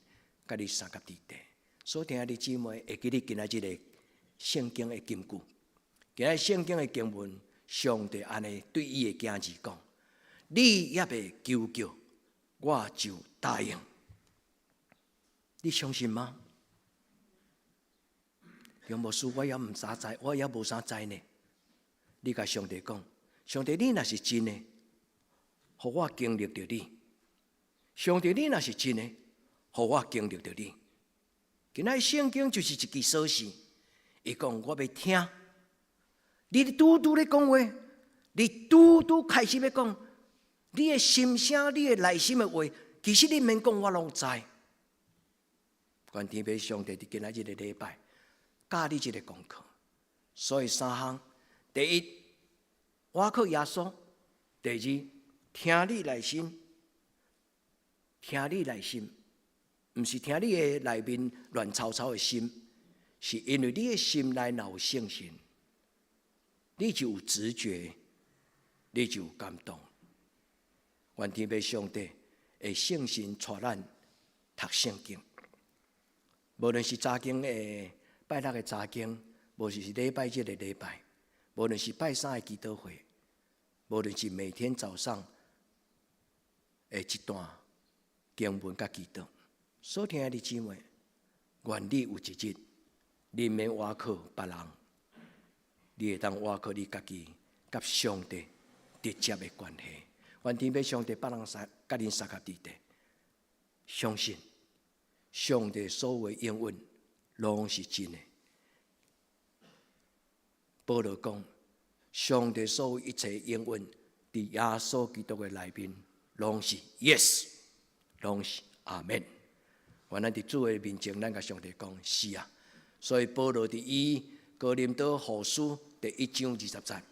佮你相佮佇底。所以，兄弟姊妹會記得今仔日的聖經的金句，今仔日聖經的經文，上帝按呢對伊的囝兒講：你猶未求叫，我就答應。你相信嗎？楊牧師，我也毋啥知，我也無啥知呢。你共上帝講，上帝，你若是真的，予我經歷著你。上帝，你若是真的，予我經歷著你。今仔聖經就是一支鎖匙，伊講我欲聽，你拄拄咧講話，你拄拄開始欲講，你的心聲，你的內心的話，其實你免講，我攏知。願天父上帝佇今仔日的禮拜教你這个功課，所以三項：第一，倚靠耶穌；第二，聽你內心，聽你內心，毋是聽你的內面亂糟糟的心，是因為你的心內若有聖神，你就有直覺，你就有感動。願天父上帝的聖神帶咱讀聖經，無論是查經的拜六的查經，無論是禮拜日的禮拜，無論是拜三的祈禱會，無論是每天早上的一段經文佮祈禱，所聽的姊妹，願你有一日，你免倚靠別人，你會當倚靠你家己佮上帝直接的關係。願天父上帝別人相佮恁相佮佇底，相信上帝所有應允攏是真的。保羅講，上帝所有一切應允，佇耶穌基督的內面，攏是 yes，攏是阿們。願咱佇主的面前，咱共上帝講是啊。所以保羅佇伊哥林多後書第一章二十節，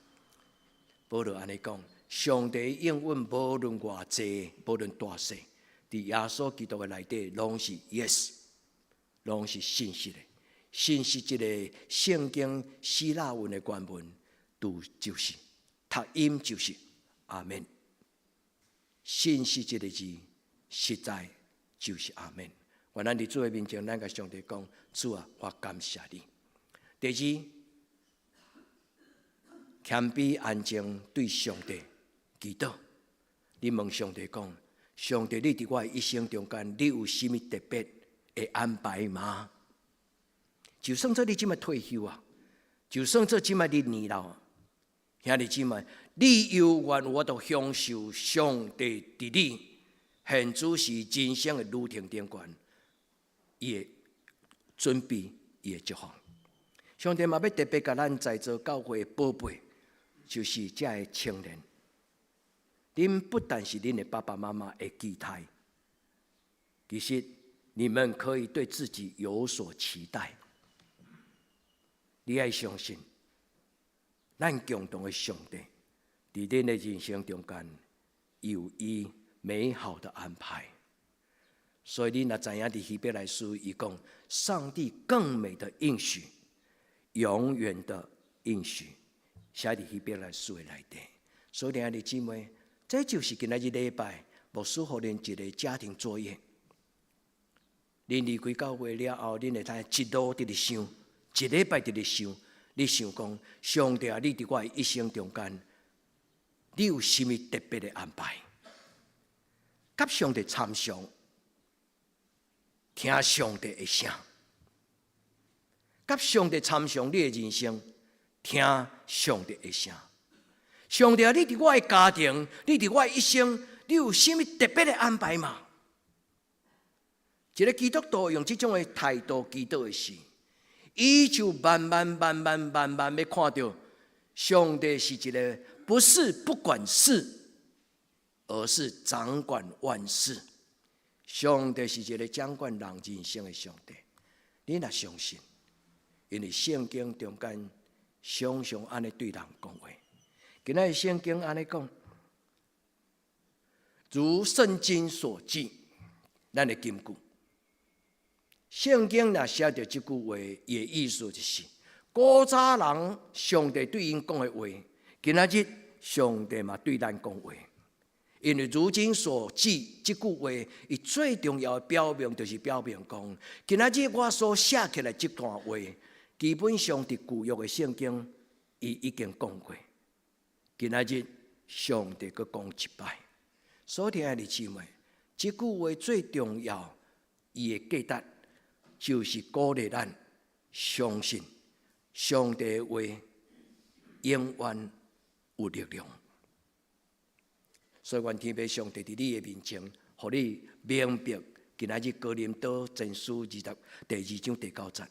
保羅按呢講：上帝應允無論偌濟，無論大細，佇耶穌基督的內底，攏是 yes，攏是信實的。信實這个聖經希臘文的原文，讀就是讀音就是阿們。信實這个字，實在就是阿們。願咱佇主的面前，咱共上帝講：主啊，我感謝你。第二，謙卑安靜對上帝祈禱。你問上帝講：上帝，你佇我的一生中間，你有啥物特別的安排嗎？就算做你這擺退休啊，就算做這擺你年老，兄弟姊妹，你猶原有法度享受上帝佇你現此時人生的旅程頂懸，伊的準備，伊的祝福。上帝嘛欲特別共咱在座教會的寶貝，就是遮的青年。恁不但是恁的爸爸媽媽的期待，其實你們可以對自己有所期待。你愛相信，咱共同的上帝，佇恁的人生中間有伊美好的安排。所以你若知影佇希伯來書，伊講上帝更美的應許，永遠的應許，寫佇希伯來書的內底。所以，兄弟姊妹，這就是今仔日禮拜牧師予恁一個家庭作業。恁離開教會了後，恁會通一路佇咧想。一禮拜佇咧想，你想講，上帝啊，你佇我的一生中間，你有啥物特別的安排？佮上帝參詳，聽上帝的聲，佮上帝參詳你的人生，聽上帝的聲。上帝啊，你佇我的家庭，你佇我的一生，你有啥物特別的安排嗎？一個基督徒用這種的態度祈禱的時，伊就慢慢慢慢慢慢欲看著上帝是一个不是不管事，而是掌管萬事。上帝是一个掌管人人生的上帝。你若相信，因為聖經中間常常按呢對人講話。今仔日聖經按呢講，如聖經所記，咱的金句。聖經若寫著這句話，伊的意思就是，古早人上帝對𪜶講的話，今仔日上帝嘛對咱講話。因為如今所記這句話，伊最重要的表明就是表明講，今仔日我所寫起來這段話，基本上佇舊約的聖經，伊已經講過。今仔日上帝閣講一擺，所以兄弟姊妹，這句話最重要，伊的價值就是鼓勵咱相信上帝的話永遠有力量。所以，願天父上帝佇你的面前，予你明白今仔日哥林多前書第二章第九節。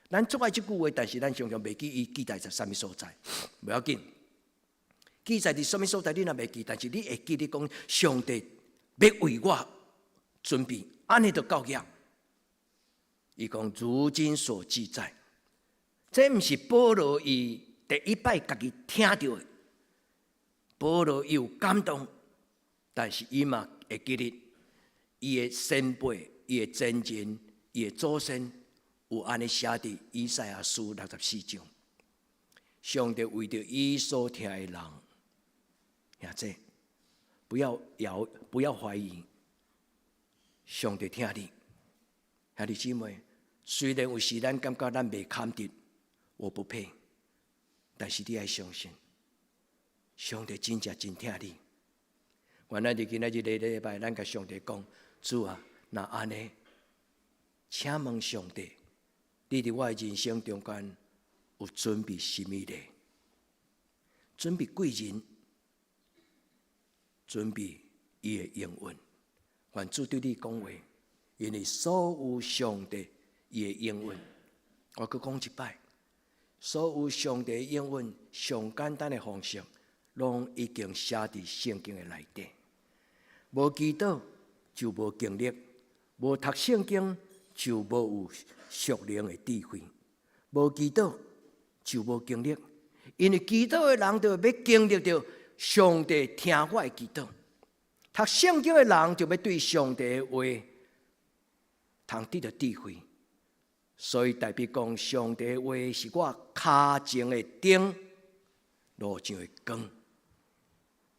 咱足愛這句話，但是咱常常袂記伊記載在啥物所在。無要緊，記載佇啥物所在，你若袂記，但是你會記得講上帝欲為我準備，按呢就夠額。伊講如今所記載，這毋是保羅伊第一擺家己聽著的。保羅伊有感動，但是伊嘛會記得伊的先輩、伊的前人、伊的祖先有按呢寫佇以賽亞書64章。上帝為著伊所疼的人，兄弟，不要搖，不要懷疑，上帝疼你，兄弟姊妹。雖然有時咱感覺咱袂堪得，我不配，但是你愛相信，上帝真正真疼你。願咱佇今仔日禮禮拜，咱共上帝講：主啊，若按呢，請問上帝，你佇我的人生中間有準備啥物咧？準備貴人，準備伊的應允。願主對你講話，因為所有上帝伊的應允，我閣講一擺，所有上帝的應允，上簡單的方式，攏已經寫佇聖經的內底。無祈禱就無經歷，無讀聖經就無有屬靈的智慧，無祈禱就無經歷。因為祈禱的人就欲經歷著上帝聽我的祈禱，讀聖經的人就欲對上帝的話通得著智慧。所以代表講，上帝的話是我跤前的燈，路上的光。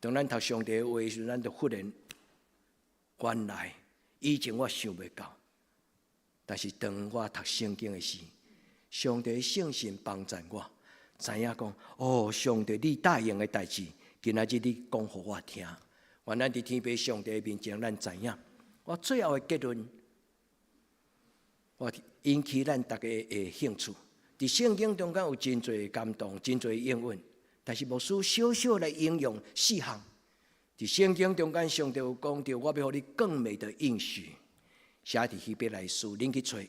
當咱讀上帝的話時，咱就忽然原來以前我想袂到，但是當我讀聖經的時，上帝聖神幫助我，知影講哦，上帝你答應的代誌，今仔日你講予我聽。願咱佇天父上帝面前，咱知影。我最後的結論，我引起咱逐家的興趣。佇聖經中間有真濟感動，真濟應允，但是牧師小小來引用四項。佇聖經中間，上帝有講著，我欲予你更美的應許，寫佇希伯來書，恁去揣。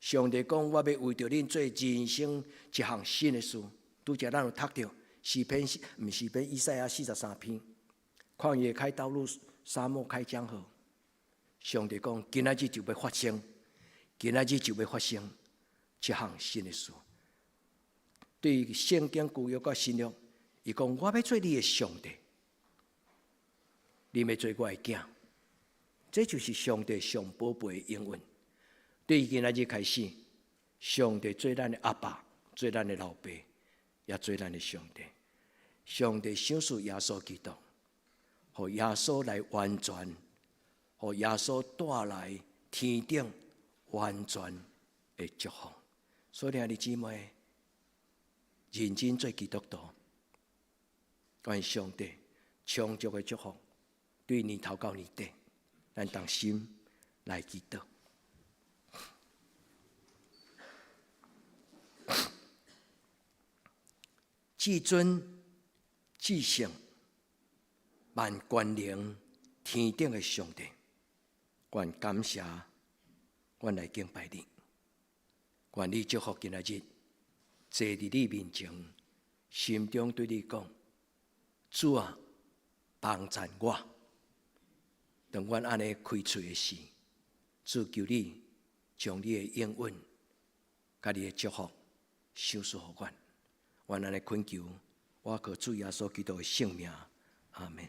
上帝講，我欲為著恁做人生一項新的事。拄才咱有讀著詩篇，毋是詩篇，以賽亞43篇，曠野開道路，沙漠開江河。上帝講，今仔日就欲發生，今仔日就欲發生一項新的事。對聖經舊約佮新約，伊講我欲做你的上帝，你欲做我的囝。這就是上帝上寶貝的應允。對今仔日開始，上帝做咱的阿爸，做咱的老爸，也做咱的上帝。上帝賞賜耶穌基督，予耶穌來完全，予耶穌帶來天頂完全的祝福。所以，兄弟姊妹，認真做基督徒，願上帝充足的祝福，對年頭到年底，咱同心來祈禱。至尊、至聖、萬權能、天頂的上帝，願感謝，阮來敬拜你，願你祝福今仔日坐佇你面前，心中對你講：主啊，幫贊我。當阮按呢開喙的時，主求你將你的應允、佮你的祝福賞賜予阮。阮按呢懇求，我靠主耶穌基督的聖名，阿們。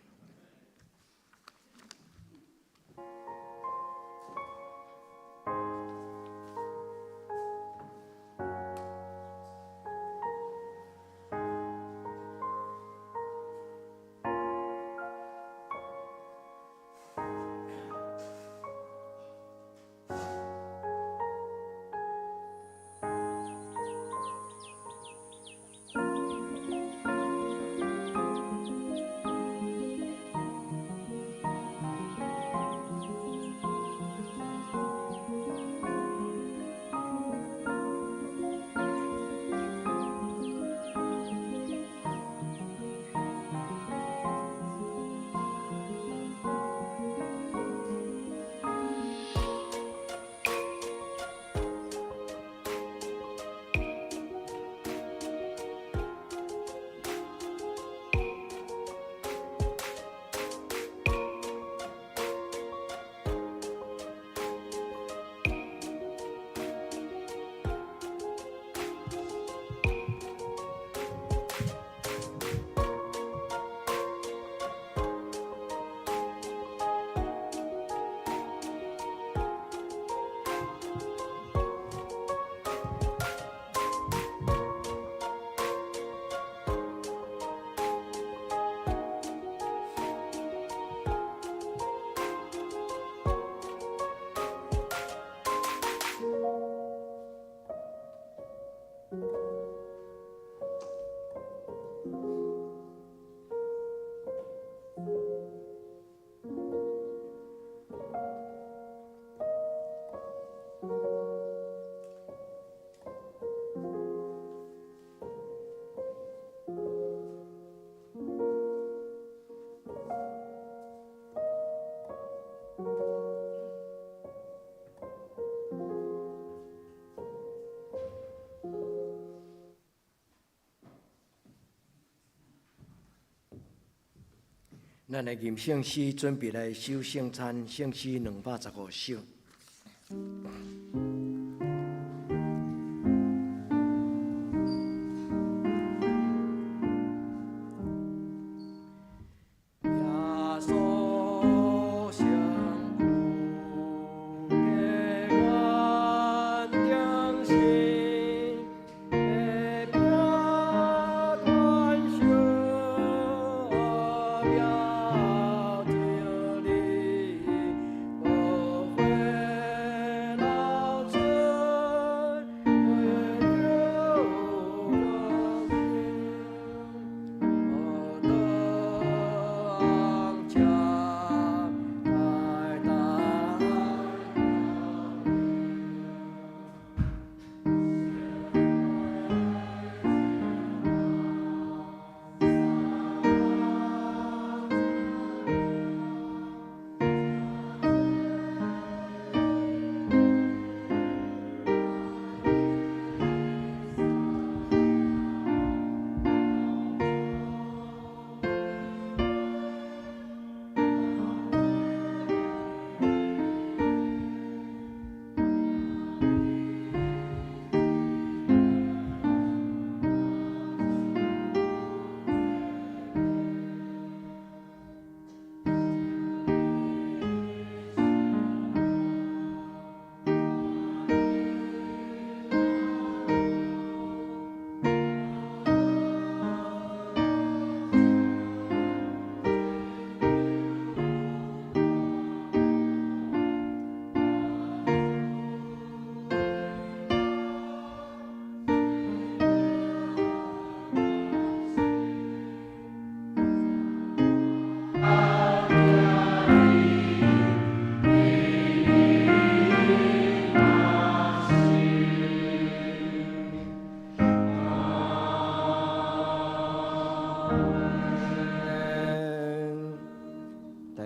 咱來吟聖詩，準備來守聖餐。聖詩215首。耶穌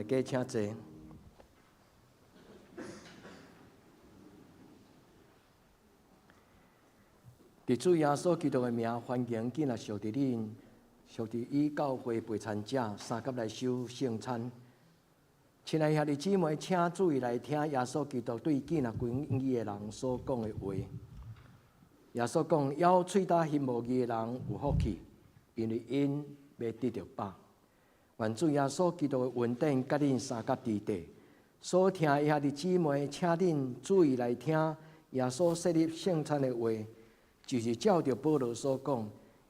家請坐。佇主耶穌基督的名，歡迎今仔屬佇恁、屬佇伊教會陪餐者相佮來守聖餐。親愛兄弟姊妹，請注意來聽耶穌基督對見若歸伊的人所講的話。耶穌講：枵喙焦行無義的人有福氣，因為𪜶欲得著飽。願主耶穌基督的恩典佮恁相佮佇底。所聽的兄弟姊妹，請恁注意來聽耶穌設立聖餐的話，就是照著保羅所講，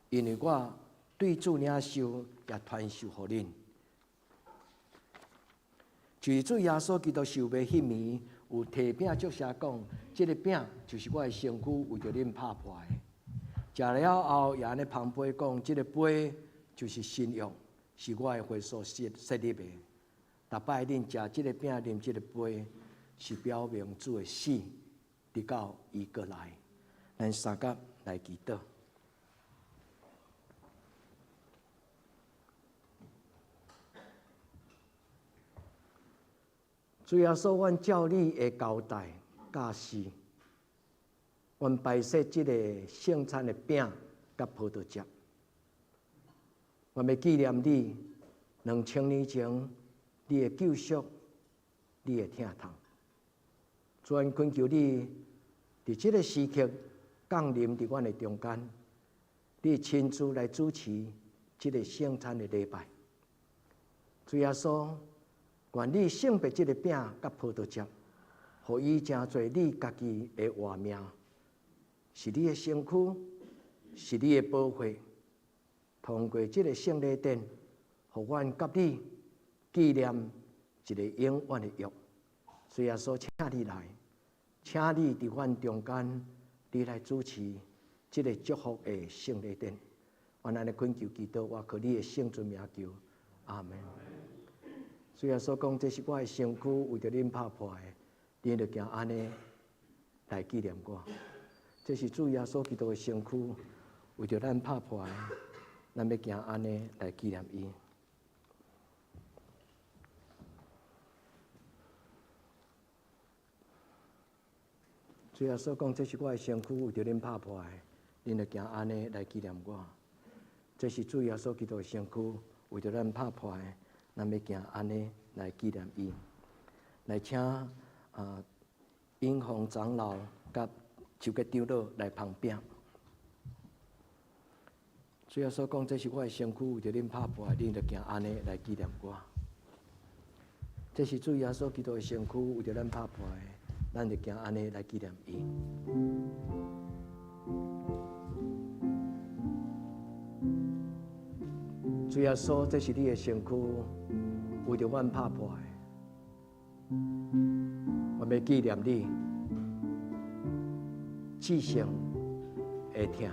因為我對主領受，也傳授予恁。就是主耶穌基督受賣彼暝，有提餅祝謝講：這个餅就是我的身軀，為著恁拍破的。食了後，也按呢捧杯講：這个杯就是新約，是我的血所設立的。逐擺恁食這个餅、啉這个杯，是表明主的死，直到伊閣來。咱相佮來祈禱。主耶穌，阮照你的交代教示，阮擺設這个聖餐的餅佮葡萄汁，阮欲紀念你2000年前你的救贖，你的疼痛。主，阮懇求你，佇這个時刻降臨佇阮的中間，你親自來主持這个聖餐的禮拜。主耶穌，願你聖別這个餅佮葡萄汁，予伊成做你家己的活命，是你的身軀，是你的寶血。通過這个聖禮典，予阮佮你紀念一个永遠的約。主耶穌，請你來，請你佇阮中間，你來主持這个祝福的聖禮典。阮按呢懇求祈禱，我靠你的聖尊名求，阿們。主耶穌講：這是我的身軀，為著恁拍破的，恁著行按呢來紀念我。這是主耶穌基督的身軀，為著咱拍破的，咱欲行按呢來紀念伊。主耶穌講：這是我的身軀，為著恁拍破的，恁著行按呢來紀念我。這是主耶穌基督的身軀，為著咱拍破的。咱欲行按呢來紀念伊，來請英宏長老佮周杰長老來捧餅。主耶穌講：這是我的身軀，為著恁拍破的，恁著行按呢來紀念我。這是主耶穌基督的身軀，為著咱拍破的，咱著行按呢來紀念伊。主耶穌，這是你的身軀，為著阮拍破的，我欲紀念你，至聖的疼。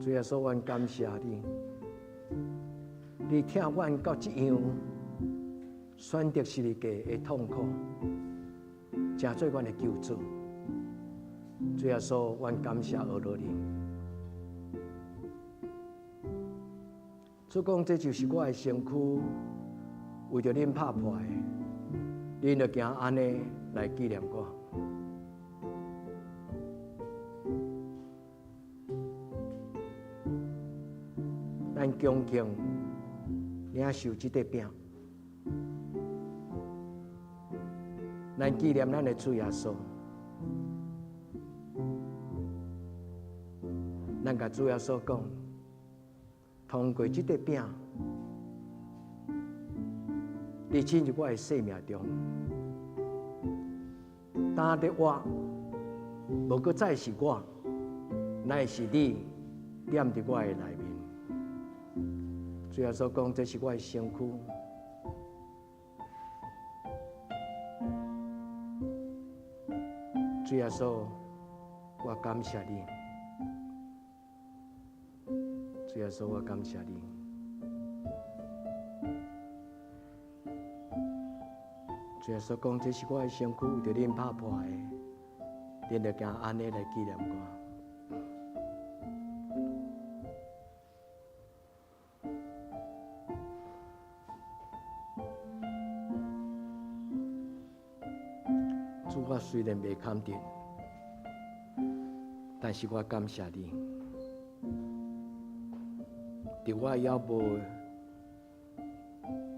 主耶穌，阮感謝你，你疼阮到這樣，選擇十字架的痛苦，成做阮的救主。主耶穌，阮感謝阿羅你。主講，這就是我的身軀，為著恁拍破的，恁著行按呢來紀念我。咱恭敬領受這塊餅，咱紀念咱的主耶穌，咱共主耶穌講。通過這塊餅，你進入我的生命中，當日我無閣再是我，乃是你踮佇我的內面。主耶穌講，這是我的身軀。主耶穌，我感謝你。主耶穌，我感謝你。主耶穌講，這是我的身軀，為著恁拍破的，恁著行按呢來紀念我。主，我雖然袂堪得，但是我感謝你，佇我猶無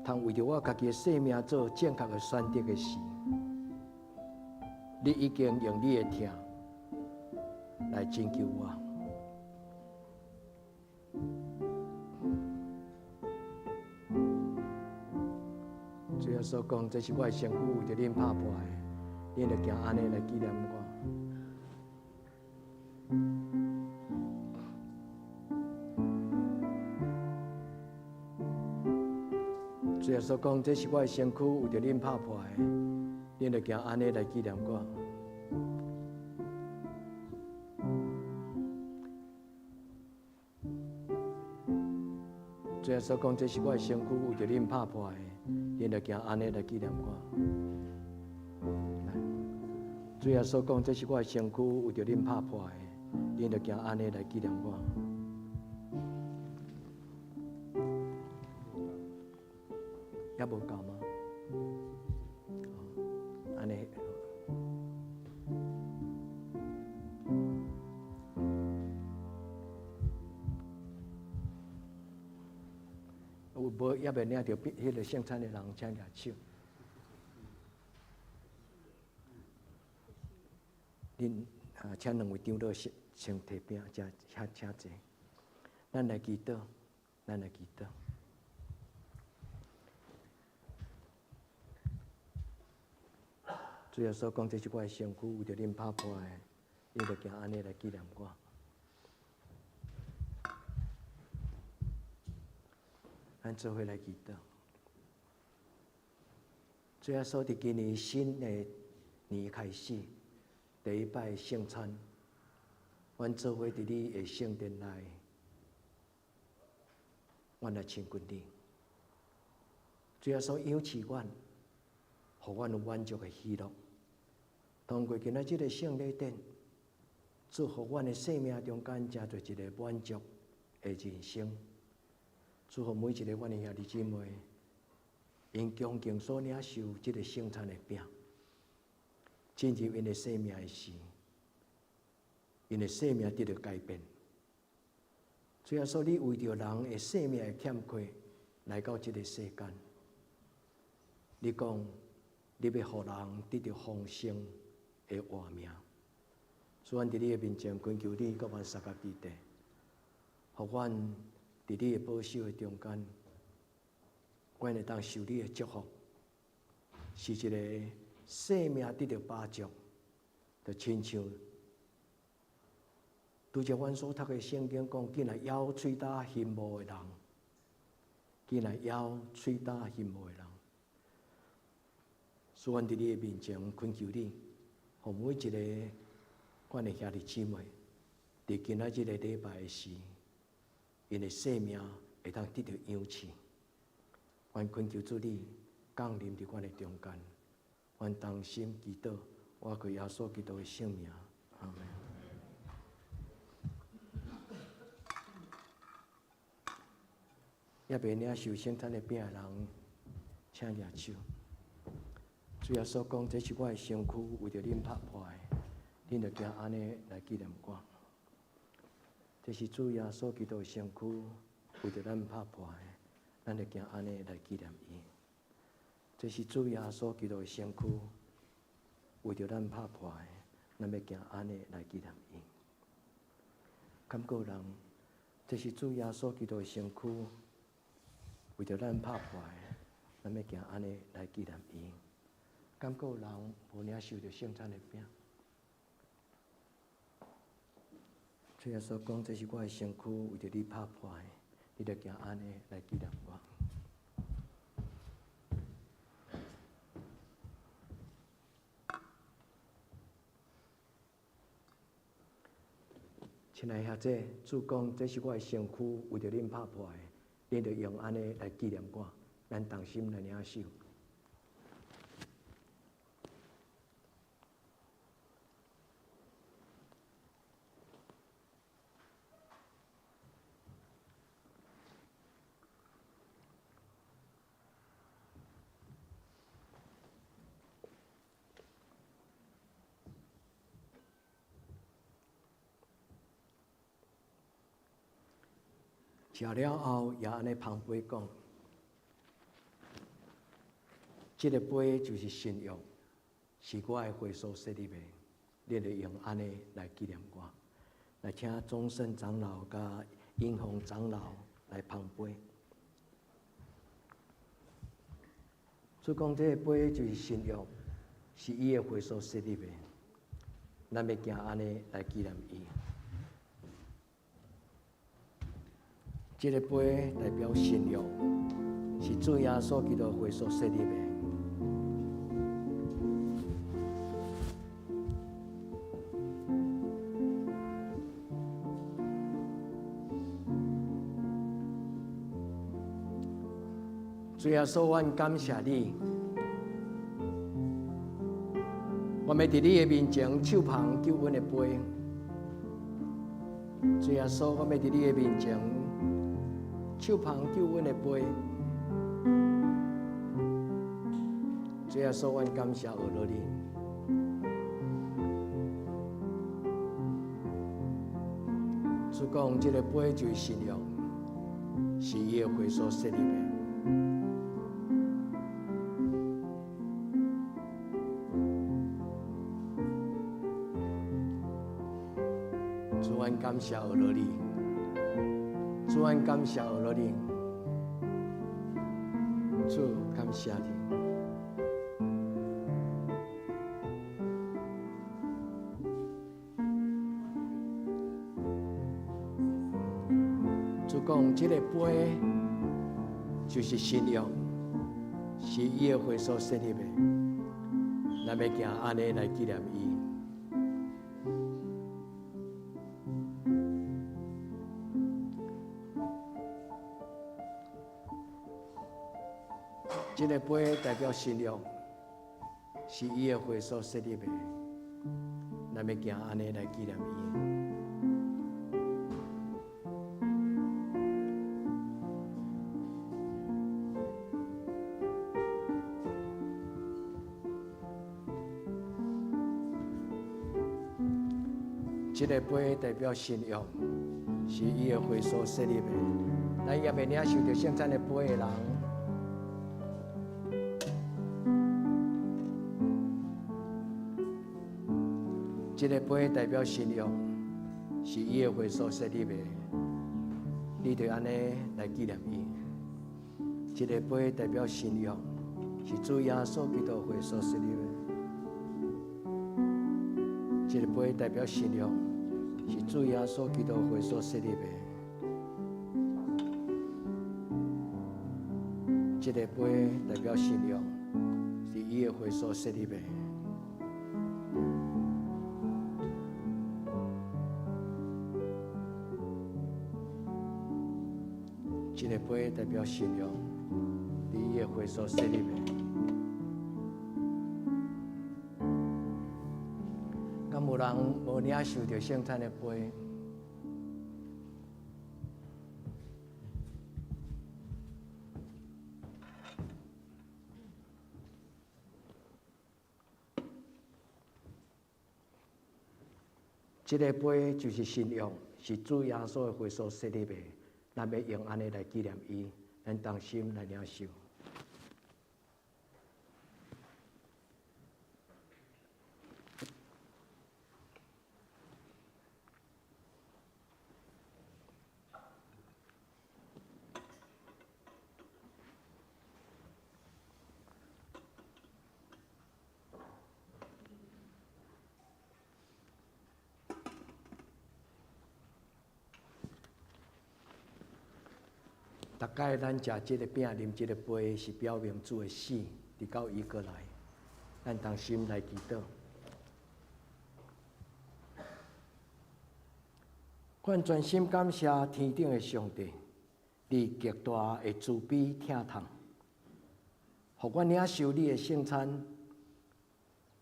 通為著我家己的生命做正確的選擇的時，你已經用你的疼來拯救我。主耶穌講，這是我的身軀，為著恁拍破的，恁著行按呢來紀念我。主耶穌講，這是我的身軀，為著恁拍破的，恁著行按呢來紀念我。主耶穌講，這是我的身軀，為著恁拍破的，恁著行按呢來紀念我。主耶穌講，這是我的身軀，為著恁拍破的，恁著行按呢來紀念我。猶無夠嗎？按呢。有無猶未領著彼个聖餐的人，請舉手。恁啊，請兩位長老先先提餅，請請請坐。咱來祈禱，咱來祈禱。主耶穌講，這是我的身軀，為著恁拍破的，恁著行按呢來紀念我。咱做伙來祈禱。主耶穌佇今年新的年開始，第一擺聖餐，阮做伙佇你的聖殿內，阮來親近你。主耶穌養賜阮，予阮有滿足的喜樂。通過今仔這个聖禮典，祝福阮的生命中間成做一个滿足的人生。祝福每一个阮的兄弟姊妹，𪜶恭敬所領受這个聖餐的餅，進入𪜶的生命的時，𪜶的生命得著改變。主耶穌，你為著人的生命的欠缺來到這个世間，你講你欲予人得著豐盛的活命。主，阮佇你的面前懇求你，佮阮相佮彼得，予阮佇你的保守的中間，阮會當受你的祝福，是一个生命得著飽足，就親像拄才阮所讀的聖經講，緊來枵喙焦心無的人，緊來枵喙焦心無的人，所以阮佇你的面前懇求你，予每一个阮的兄弟姊妹，佇今仔這个禮拜的時，𪜶的生命會當得著養賜。阮懇求主你降臨佇阮的中間，阮同心祈禱，倚靠耶穌基督的聖名，阿們。猶未領受聖餐的餅的人，請舉手。主耶穌講：這是我的身軀，為著恁拍破的，恁著行按呢來紀念我。這是主耶穌基督的身軀，為著咱拍破的，咱著行按呢來紀念伊。這是主耶穌基督的身軀，為著咱拍破的，咱欲行按呢來紀念伊。敢閣有人，這是主耶穌基督的身軀，為著咱拍破的，咱欲行按呢來紀念伊。敢閣有人無領受著聖餐的餅？主耶穌講：這是我的身軀，為著你拍破的，你著行按呢來紀念我。親愛兄姊，主講：這是我的身軀，為著恁拍破的，恁著用按呢來紀念我。咱同心來領受。食了後，也按呢捧杯講：這个杯就是新約，是我的血所設立的，恁會用按呢來紀念我。來請宗聖長老佮英雄長老來捧杯。主講這个杯就是新約，是伊的血所設立的，咱欲行按呢來紀念伊。這个杯代表新約，是主耶穌基督血所設立的。主耶穌，阮感謝你，我欲佇你的面前手捧救恩的杯。主耶穌，我欲佇你的面前手捧救恩的杯。主耶穌，阮感謝阿羅你。主講，這个杯就是新約，是伊的血所設立的。主，阮感謝阿羅你。主，阮感謝阿羅你。主，感謝你。主講，這个杯就是新約，是伊的血所設立的，咱欲行按呢來紀念伊。這个杯代表新約，是伊的血所設立的，咱欲行按呢來紀念伊。這个杯代表新約，是伊的血所設立的。咱猶未領受著聖餐的杯的人，這个杯代表新約，是伊的血所設立的。你就按呢來紀念伊。這个杯代表新約，是主耶穌基督血所設立的。這个杯代表新約，是主耶穌基督血所設立的。這个杯代表新約，是伊的血所設立的。這个杯代表新約，是伊的血所設立的。敢有人無領受著聖餐的杯？這个杯就是新約，是主耶穌的血所設立的。咱欲用按呢來紀念伊，咱同心來領受。逐擺咱食這个餅、啉這个杯，是表明主的死，直到伊閣來。咱同心來祈禱。阮全心感謝天頂的上帝，你極大的慈悲疼痛，予阮領受你的聖餐，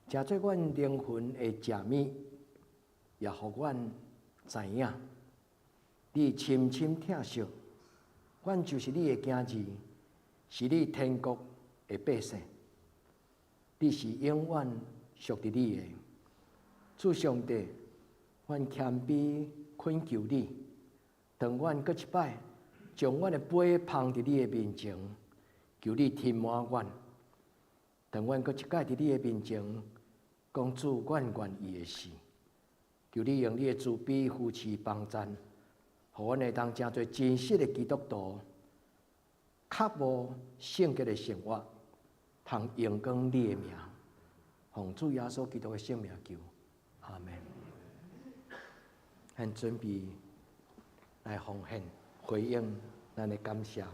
成做阮靈魂的食物，也予阮知影你深深疼惜。阮就是你的囝兒，是你天國的百姓。你是永遠屬佇你的。主上帝，阮謙卑懇求你，當阮閣一擺將阮的杯捧佇你的面前，求你填滿阮。當阮閣一擺佇你的面前，講主，阮願意的時，求你用你的慈悲扶持幫贊，予阮會當成做真實的基督徒，較無聖潔的生活，通榮光你的名，奉主耶穌基督的聖名求，阿門。咱準備來奉獻，回應咱的感謝。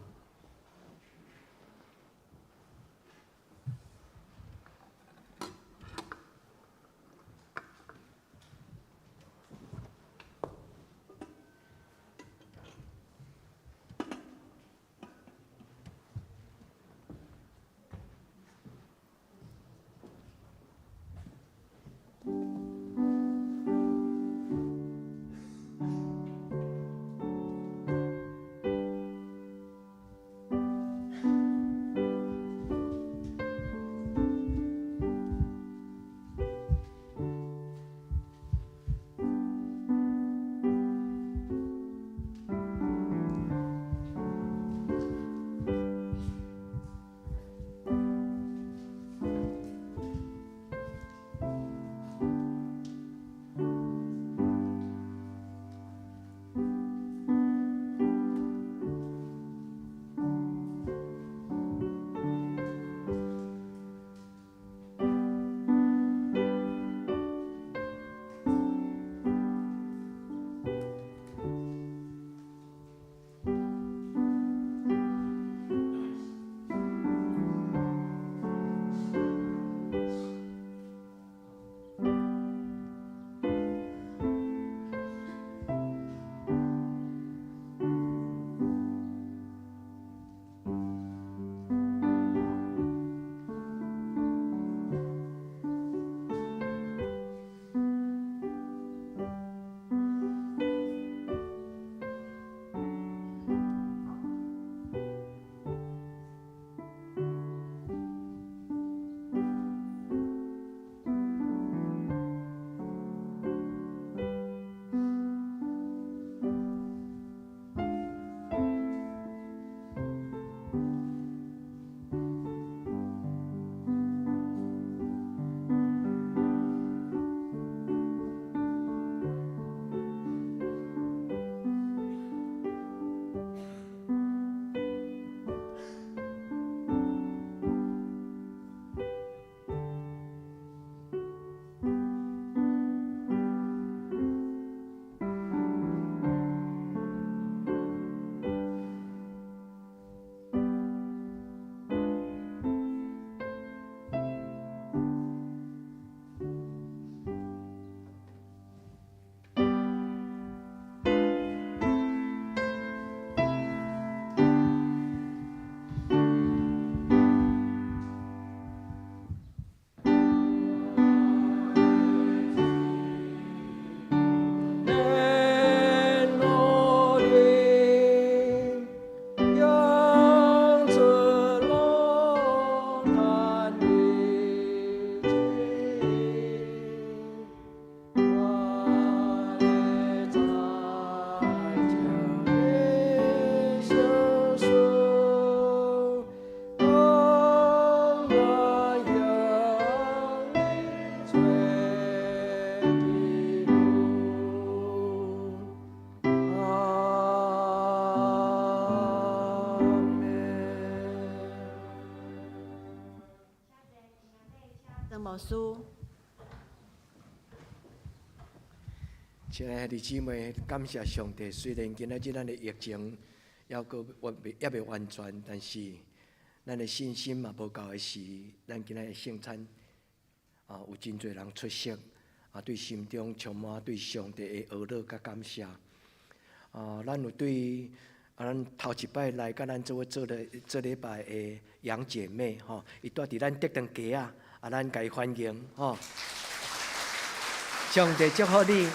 牧師。親愛的姊妹，感謝上帝。雖然今仔日咱的疫情猶閣未猶未完全，但是咱的信心嘛無夠的時，咱今仔日聖餐啊，有真濟人出席啊，對心中充滿對上帝的呵咾佮感謝啊。咱有對啊，咱頭一擺來佮咱做伙做咧做禮拜的楊姐妹吼，伊住佇咱竹長街仔，啊，咱共伊歡迎吼。上帝祝福你，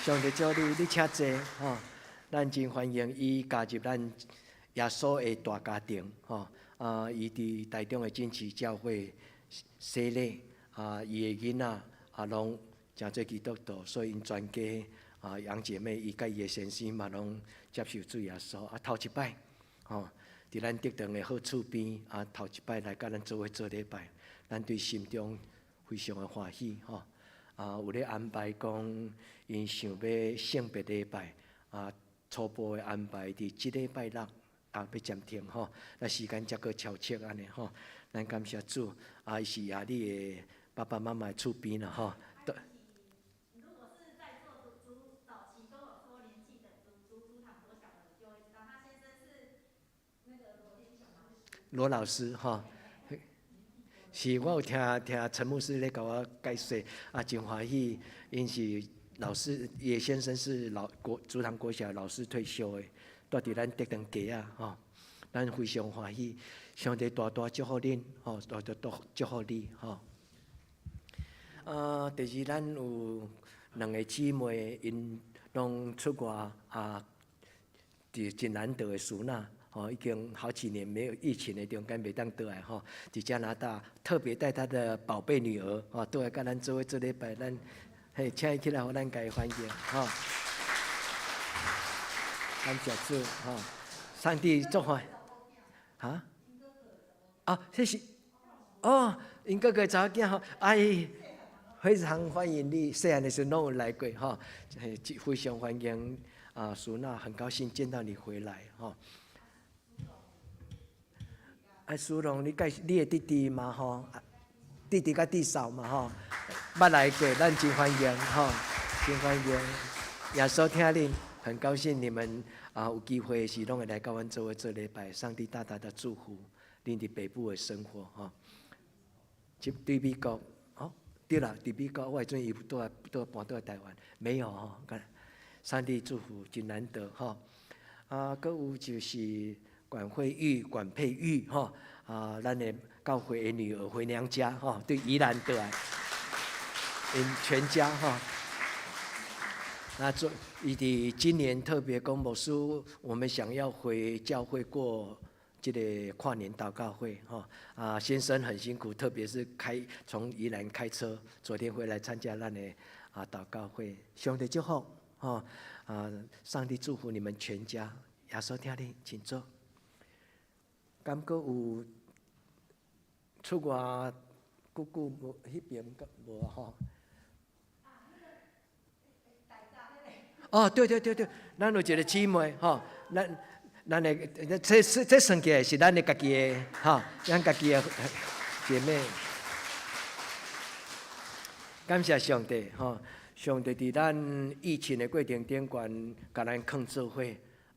上帝祝福你，你請坐吼。咱真歡迎伊加入咱耶穌的大家庭吼。啊，伊佇台中的真慈教會洗禮，啊，伊的囡仔啊攏成做基督徒，所以𪜶全家啊，楊姐妹伊佮伊的先生嘛攏接受主耶穌。啊，頭一擺，吼，佇咱竹塘的好厝邊，啊，頭一擺來佮咱做伙做禮拜，咱對心中非常的歡喜，吼。啊，有咧安排講，𪜶想欲聖別禮拜，啊，初步的安排佇這禮拜六啊，欲暫停吼，那時間才閣敲切按呢吼。咱感謝主，啊，伊是亞你的爸爸媽媽的厝邊啦吼。對。如果是在座讀讀早期跟我說年紀的讀讀竹塘國小的，就會知道他先生是那個羅天雄老師。羅老師吼，是我有聽聽陳牧師咧共我解說，啊，真歡喜，𪜶是老師，伊的先生是老國竹塘國小老師退休的，蹛佇咱竹塘街仔吼，咱非常歡喜，上帝大大祝福恁，吼，大大祝祝福你，吼。啊，第二，咱有兩个姊妹，𪜶攏出外啊，佇真難得的事呐，吼，已經好幾年沒有疫情的中間袂當倒來吼，佇加拿大特別帶她的寶貝女兒，吼，倒來佮咱做伙做禮拜，咱嘿，請伊起來，予咱共伊歡迎，吼。感謝主，吼，上帝祝福，哈？啊，這是，哦，𪜶哥哥查某囝吼，哎，非常歡迎你，細漢的時陣攏有來過，吼，嘿，非常歡迎啊，蘇娜，很高興見到你回來，吼。啊，蘇龍，你介你的弟弟嘛，吼，弟弟佮弟嫂嘛，吼，捌來過，咱真歡迎，吼，真歡迎。耶穌疼恁，很高興你們啊有機會時攏會來佮阮做伙做禮拜，上帝大大的祝福恁佇北部的生活，吼。這對美國，哦，對啦，佇美國，我會陣伊倒來倒搬倒來台灣，沒有吼，上帝祝福真難得，吼。啊，閣有就是管惠玉、管佩玉，吼，啊，咱的教會的女兒回娘家，吼，對宜蘭倒來，𪜶全家，吼。那做伊佇今年特別講牧師，我們想要回教會過這個跨年禱告會，吼。啊，先生很辛苦，特別是開從宜蘭開車，昨天回來參加咱的啊禱告會，上帝祝福，吼，啊，上帝祝福你們全家。耶穌疼恁，請坐。敢閣有出外久久無彼邊閣無吼？哦，對對對對，咱有一個姊妹吼，咱咱的這這算起來是咱的家己的吼，咱家己的姐妹。感謝上帝吼，上帝佇咱疫情的過程頂懸，共咱囥做伙，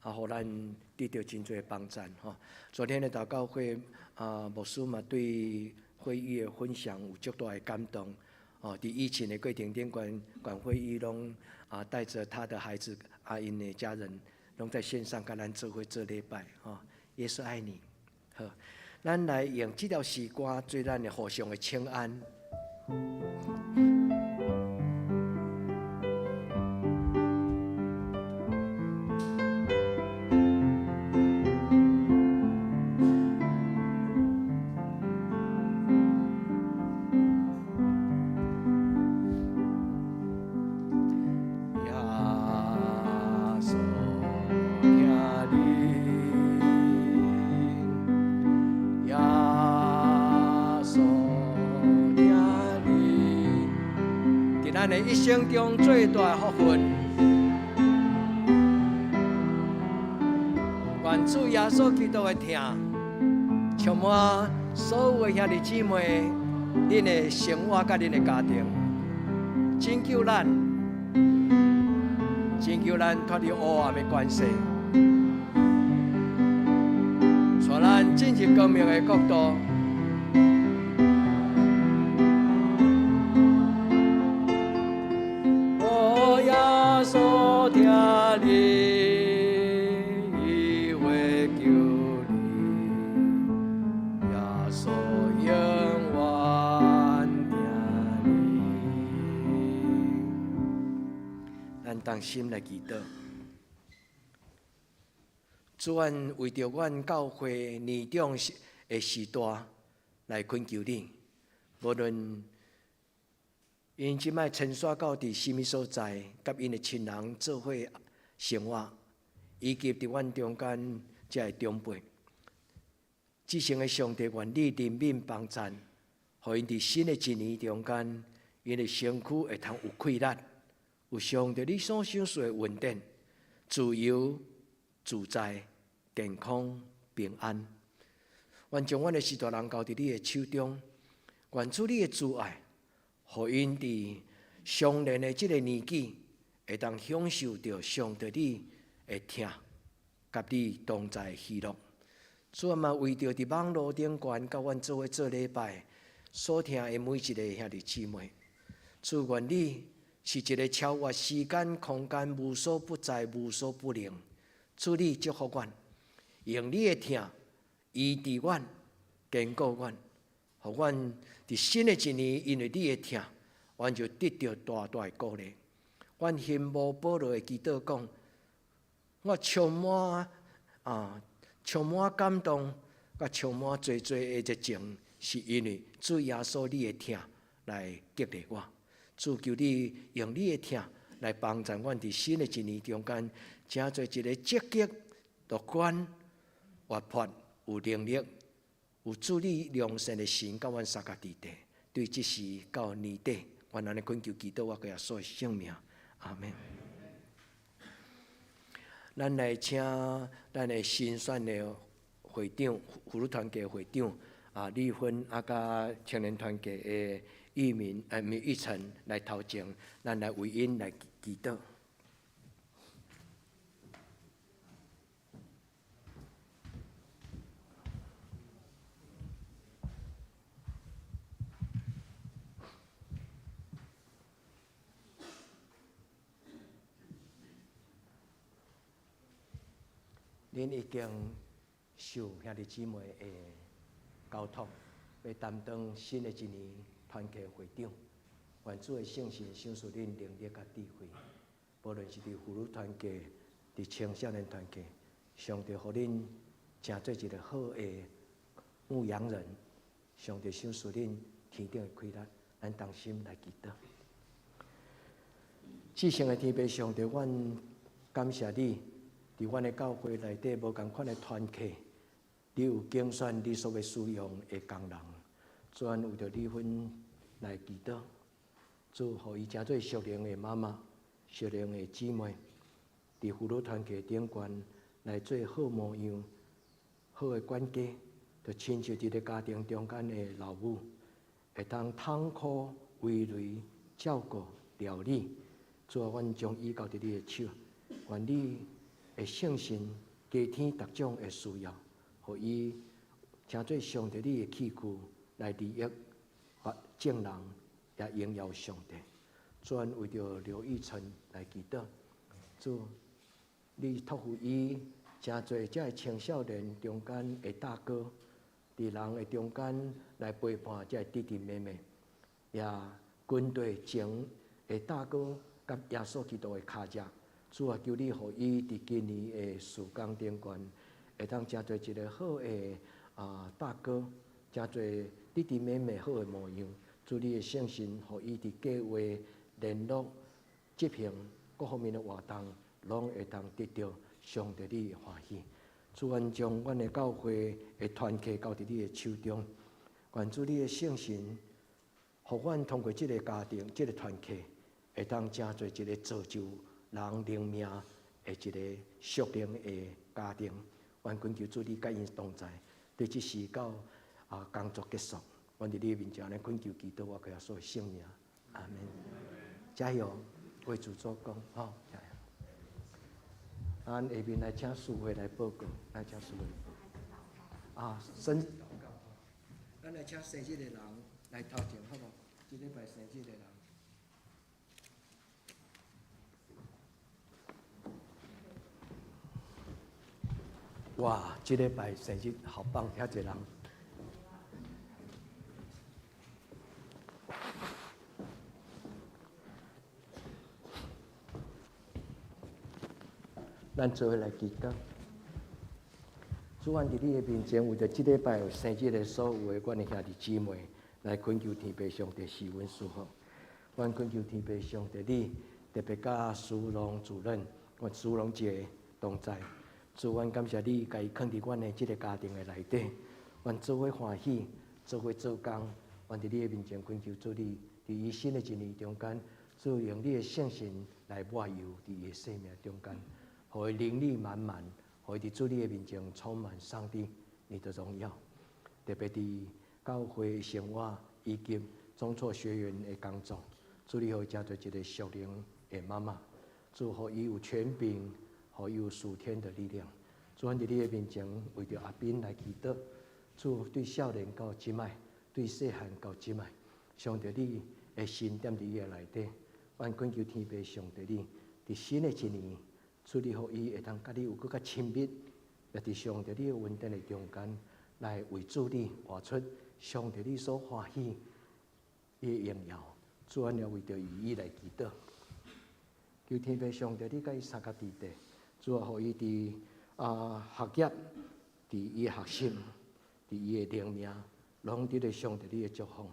啊，予咱得著真濟幫贊吼。昨天的禱告會啊，牧師嘛對會議的分享有足大的感動。哦，佇疫情的過程頂懸，管會議攏啊帶著他的孩子啊，𪜶的家人，攏在線上共咱做伙做禮拜吼。耶穌愛你，好，咱來用這條詩歌做咱的互相的請安。耶穌疼恁，耶穌疼恁，佇咱的一生中最大的福分，願主耶穌基督的疼，充滿所有的兄弟姊妹，恁的生活佮恁的家庭，拯救咱，拯救咱脫離黑暗的權勢，帶咱進入光明的國度。哦，耶穌疼恁，伊會救你，耶穌永遠疼你。咱同心來祈禱。主，阮為著阮教會年長的時代來懇求你，無論 𪜶這擺遷徙到佇啥物所在，佮𪜶的親人做伙生活，以及佇阮中間這个長輩。至聖的上帝，願你憐憫幫贊，予𪜶佇新的一年中間，𪜶的身軀會通有氣力，有上帝你所賞賜的恩典，自由、自在、健康、平安。願將阮的序大人交佇你的手中，願主你的慈愛，予𪜶佇相連的這个年紀，會當享受著上帝你的疼，佮你同在的喜樂。主啊，嘛為著佇網路頂懸佮阮做伙做禮拜所聽的每一个兄弟姊妹，主願你是一个超越時間空間、無所不在、無所不能。主你祝福阮，用你的疼醫治阮、堅固阮，予阮佇新的一年，因為你的疼，阮就得著大大的鼓勵。阮羨慕保羅的祈禱講，我充滿啊，充滿感動，佮充滿濟濟的熱情，是因為主耶穌你的疼來激勵我。主求你用你的疼來幫助阮佇新的一年中間，成做一个積極、樂觀、活潑、有能力、有主你良善的神，佮阮相佮佇地。對這時到年底，阮按呢懇求祈禱，我耶穌的聖名，阿們。咱來請咱的新選的會長、婦女團契會長啊，李芬啊，佮青年團契的玉民、毋是玉成來頭前，咱來為𪜶來祈禱。恁已經受兄弟姊妹的交託，欲擔當新的一年團契會長。願主的聖神賞賜恁能力佮智慧，無論是佇婦女團契、佇青少年團契，上帝予恁成做一个好的牧羊人。上帝賞賜恁天頂的氣力，咱同心來祈禱。至聖的天父上帝，阮感謝你。佇阮的教會內底無仝款的團契，你有揀選你所欲使用的工人，主阮為著李芬來祈禱，主予伊成做屬靈的媽媽、屬靈的姊妹，佇婦女團契頂懸來做好模樣、好的管家，就親像佇咧家庭中間的老母，會當痛苦為雷照顧料理。主啊，阮將伊交佇你的手，願你的聖神加添逐種的需要，予伊成做上帝你的器具來利益眾人，也榮耀上帝。主阮為著劉玉成來祈禱，主你託付伊成做這个青少年中間的大哥，佇人的中間來陪伴這个弟弟妹妹，也軍隊前的大哥佮耶穌基督的跤跡。主啊，求你予伊佇今年的事工頂懸，會當成做一个好的啊大哥，成做弟弟妹妹好的模樣。主你的聖神，予伊佇計劃、聯絡、執行各方面的活動，攏會當得著上帝你的歡喜。主，阮將阮的教會的團契交佇你的手中，願主你的聖神，予阮通過這个家庭、這个團契，會當成做一个造就人靈命的一个屬靈的家庭。願懇求主你佮𪜶同在，對這時到啊工作結束，阮佇你面前來懇求祈禱，我耶穌的聖名，阿們。加油，為主做工，吼，加油。咱下面來請淑慧來報告，來請淑慧。啊，生日禱告。咱來請生日的人來頭前，好無？這禮拜生日的人。哇，這禮拜生日好棒，遐濟人。咱做伙來祈禱。主，阮佇你的面前，為著這禮拜有生日的所有的阮的兄弟姊妹，來懇求天父上帝賜阮祝福。阮懇求天父上帝你特別佮蘇榮主任、阮蘇榮姐同在。主，阮感謝你，共伊囥佇阮的這个家庭的內底，阮做伙歡喜，做伙做工。阮佇你的面前懇求主你，佇伊新的一年中間，主用你的聖神來抹油佇伊的生命中間，予伊靈力滿滿，予伊佇主你的面前充滿上帝你的榮耀。特別佇教會生活以及總座學員的工作，主你予伊成做一个屬靈的媽媽，主予伊有權柄，予伊有屬天的力量。主，阮佇你的面前為著阿斌來祈禱，主對少年到這擺，對細漢到這擺，上帝你的心踮佇伊的內底，阮懇求天父上帝你，佇新的一年，主你予伊會當佮你有閣較親密，也佇上帝你的恩典的中間，來為主你活出上帝你所歡喜的榮耀。主，阮也為著伊來祈禱，求天父上帝你佮伊相佮佇地，主啊，予伊佇學業，佇伊的學習，佇伊的靈命，攏得著上帝你的祝福，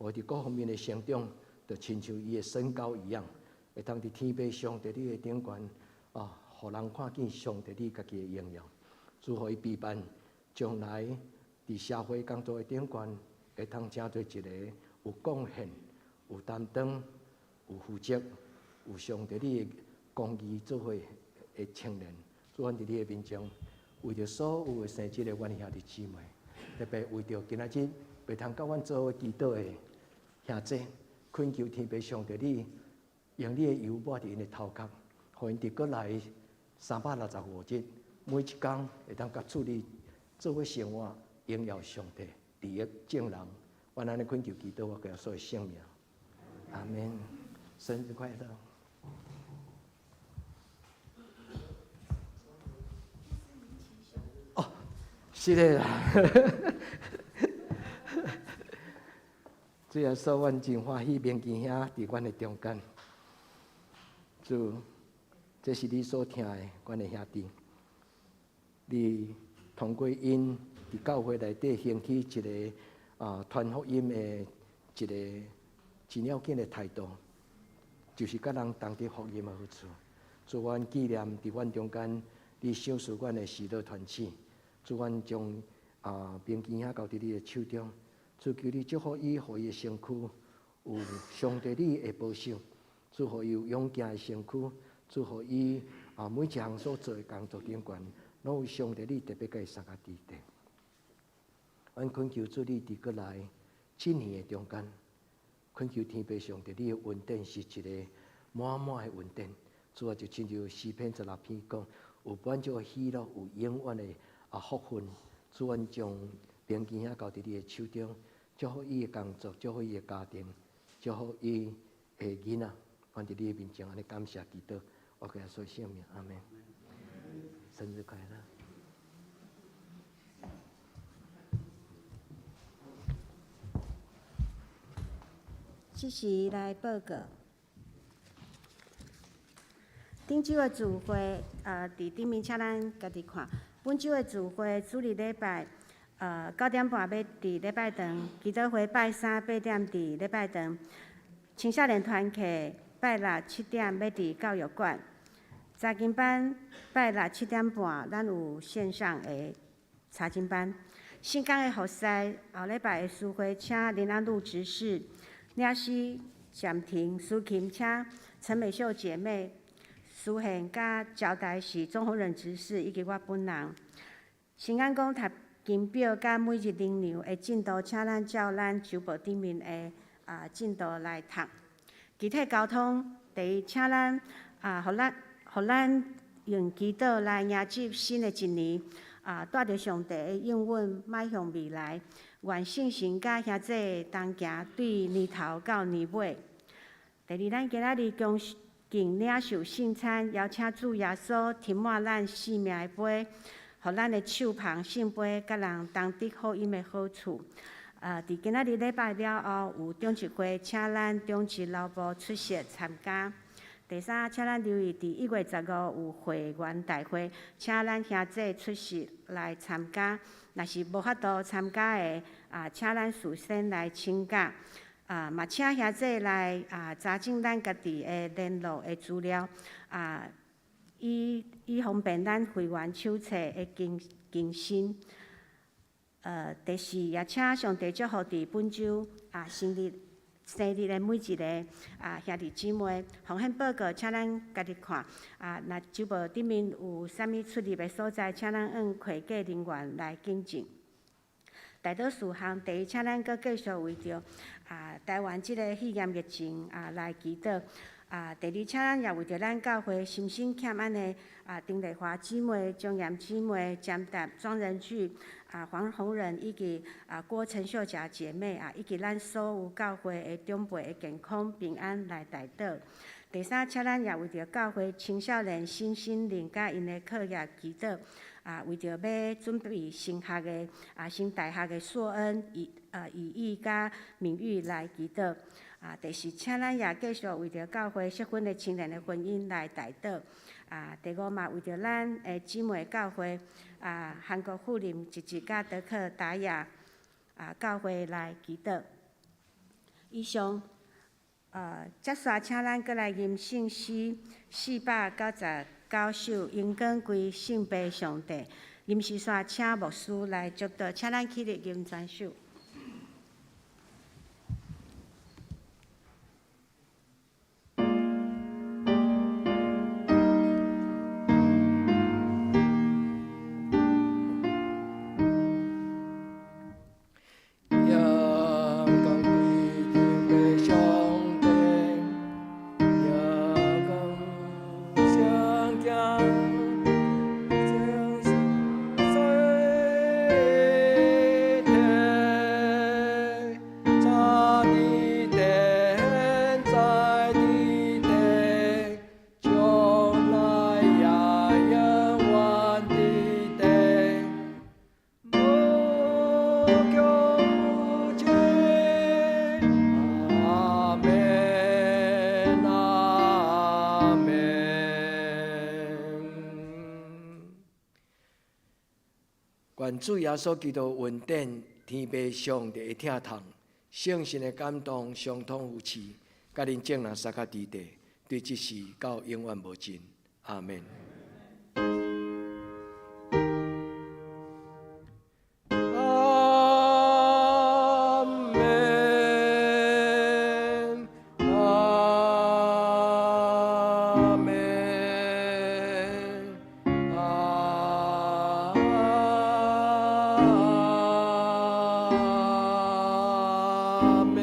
予伊佇各方面的成長，就親像伊的身高一樣，會當佇天父上帝你的頂懸啊，予人看見上帝你家己的榮耀。主予伊備辦將來佇社會工作的頂懸，會當成做一个有貢獻、有擔當、有負責、有上帝你的公義做伙的青年。主，阮佇你的面前，為著所有的生日的阮兄弟姊妹，特別為著今仔日袂通佮阮做伙祈禱的兄弟，懇求天父上帝你用你的油抹佇𪜶的頭殼，予𪜶佇閣來365日，每一工會當佮主你做伙生活，榮耀上帝，利益眾人。阮按呢懇求祈禱，我耶穌的聖名，阿們，生日快樂！哦，是的啦。主耶穌，阮真歡喜明基兄佇阮的中間。主，這是你所疼的阮的兄弟。你通過𪜶佇教會內底興起一个傳福音的一个真要緊的態度，就是佮人同得福音的好處。主，阮紀念佇阮中間，你賞賜阮的喜樂團體。主，阮將明基兄交佇你的手中。主，求你祝福伊，予伊的身軀有上帝你的保守。主，予伊有勇健的身軀。主，予伊每一項所做的工作頂懸，攏有上帝你特別共伊相佮佇地。阮懇求主你佇閣來這年的中間，懇求天父上帝你的恩典是一个滿滿的恩典。主啊，就親像詩篇16篇講，有滿足的喜樂，有永遠的福分。主，阮將明基兄交佇你的手中，祝福伊的工作，祝福伊的家庭，祝福伊的囡仔。阮佇你的面前按呢感謝祈禱，我耶穌聖名，阿們。生日快樂！這時來報告，頂週的聚會，佇頂面請咱家己看。本週的聚會，主日禮拜，9點半欲佇禮拜堂，祈禱會拜三8點佇禮拜堂，青少年團契拜六7點欲佇教育館，查經班拜六7點半，咱有線上的查經班。新港的服侍後禮拜的司會，請林安祿執事。領詩暫停，司琴請陳美秀姐妹，司獻佮招待是鍾宏仁執事以及我本人。新安宮讀經表佮每日靈糧的進度，請咱照咱週報頂面的進度來讀。具體交通，第一，請咱予咱用祈禱來迎接新的一年，帶著上帝的應允邁向未來。願聖神佮兄弟同行，對年頭到年尾。第二，咱今仔日恭敬領受聖餐，邀請主耶穌斟滿咱生命的杯，予咱的手捧聖杯，佮人同得福音的好處。佇今仔日禮拜了後，有長執會，請咱長執老母出席參加。第三，請咱留意，佇1月15有會員大會，請咱兄弟出席來參加。若是無法度參加的，請咱事先來請假。啊，嘛請兄弟來啊查證咱家己的聯絡的資料，啊，以方便咱會員手冊的更新。第四，也請上帝祝福佇本週啊生日的每一个啊兄弟姊妹。奉獻報告，請咱家己看。啊，若周報頂面有啥物出入的所在，請咱向會計人員來更正。代禱事項，第一，請咱閣繼續為著啊台灣這个肺炎疫情啊來祈禱。啊，第二，請咱也為著咱教會心身欠安的啊丁麗華姊妹、張嚴姊妹、江達莊仁巨、啊黃宏仁以及啊郭陳秀霞姐妹啊，以及咱所有教會的長輩的健康平安來代禱。第三，請咱也為著教會青少年身心靈佮𪜶的課業祈禱。啊，為著欲準備升學的啊，升大學的碩恩、以義佮名譽來祈禱。啊，第四，請咱也繼續為著教會適婚的青年的婚姻來代禱。啊，第五嘛，為著咱的姊妹教會啊，韓國富林一一佮德克達雅啊教會來祈禱。以上，接續請咱閣來吟聖詩499首，榮光歸聖父上帝。吟詩煞請牧師來祝禱，請咱起立吟全首。榮光歸天父上帝，榮光聖子，聖體，早佇地，現在佇地，將來也永遠佇地。無窮無盡，阿們，阿們。願主耶穌基督恩典、天父上帝的疼痛、聖神的感動、相通扶持，佮恁眾人相佮佇地，對這時到永遠無盡。阿們。阿們，阿們，阿們。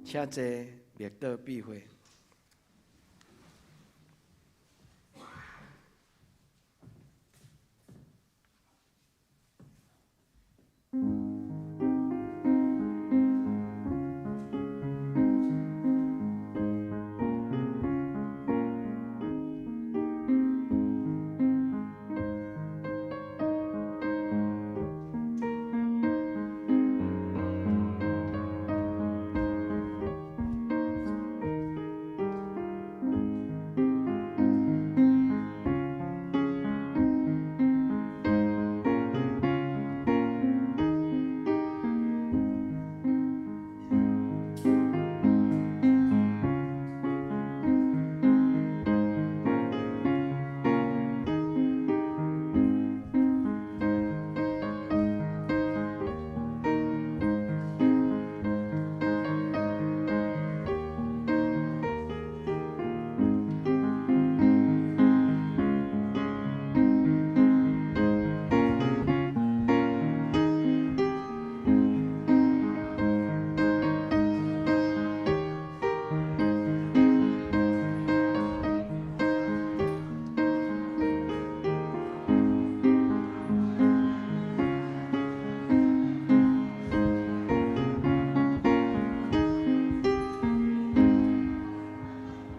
請坐，默禱閉會。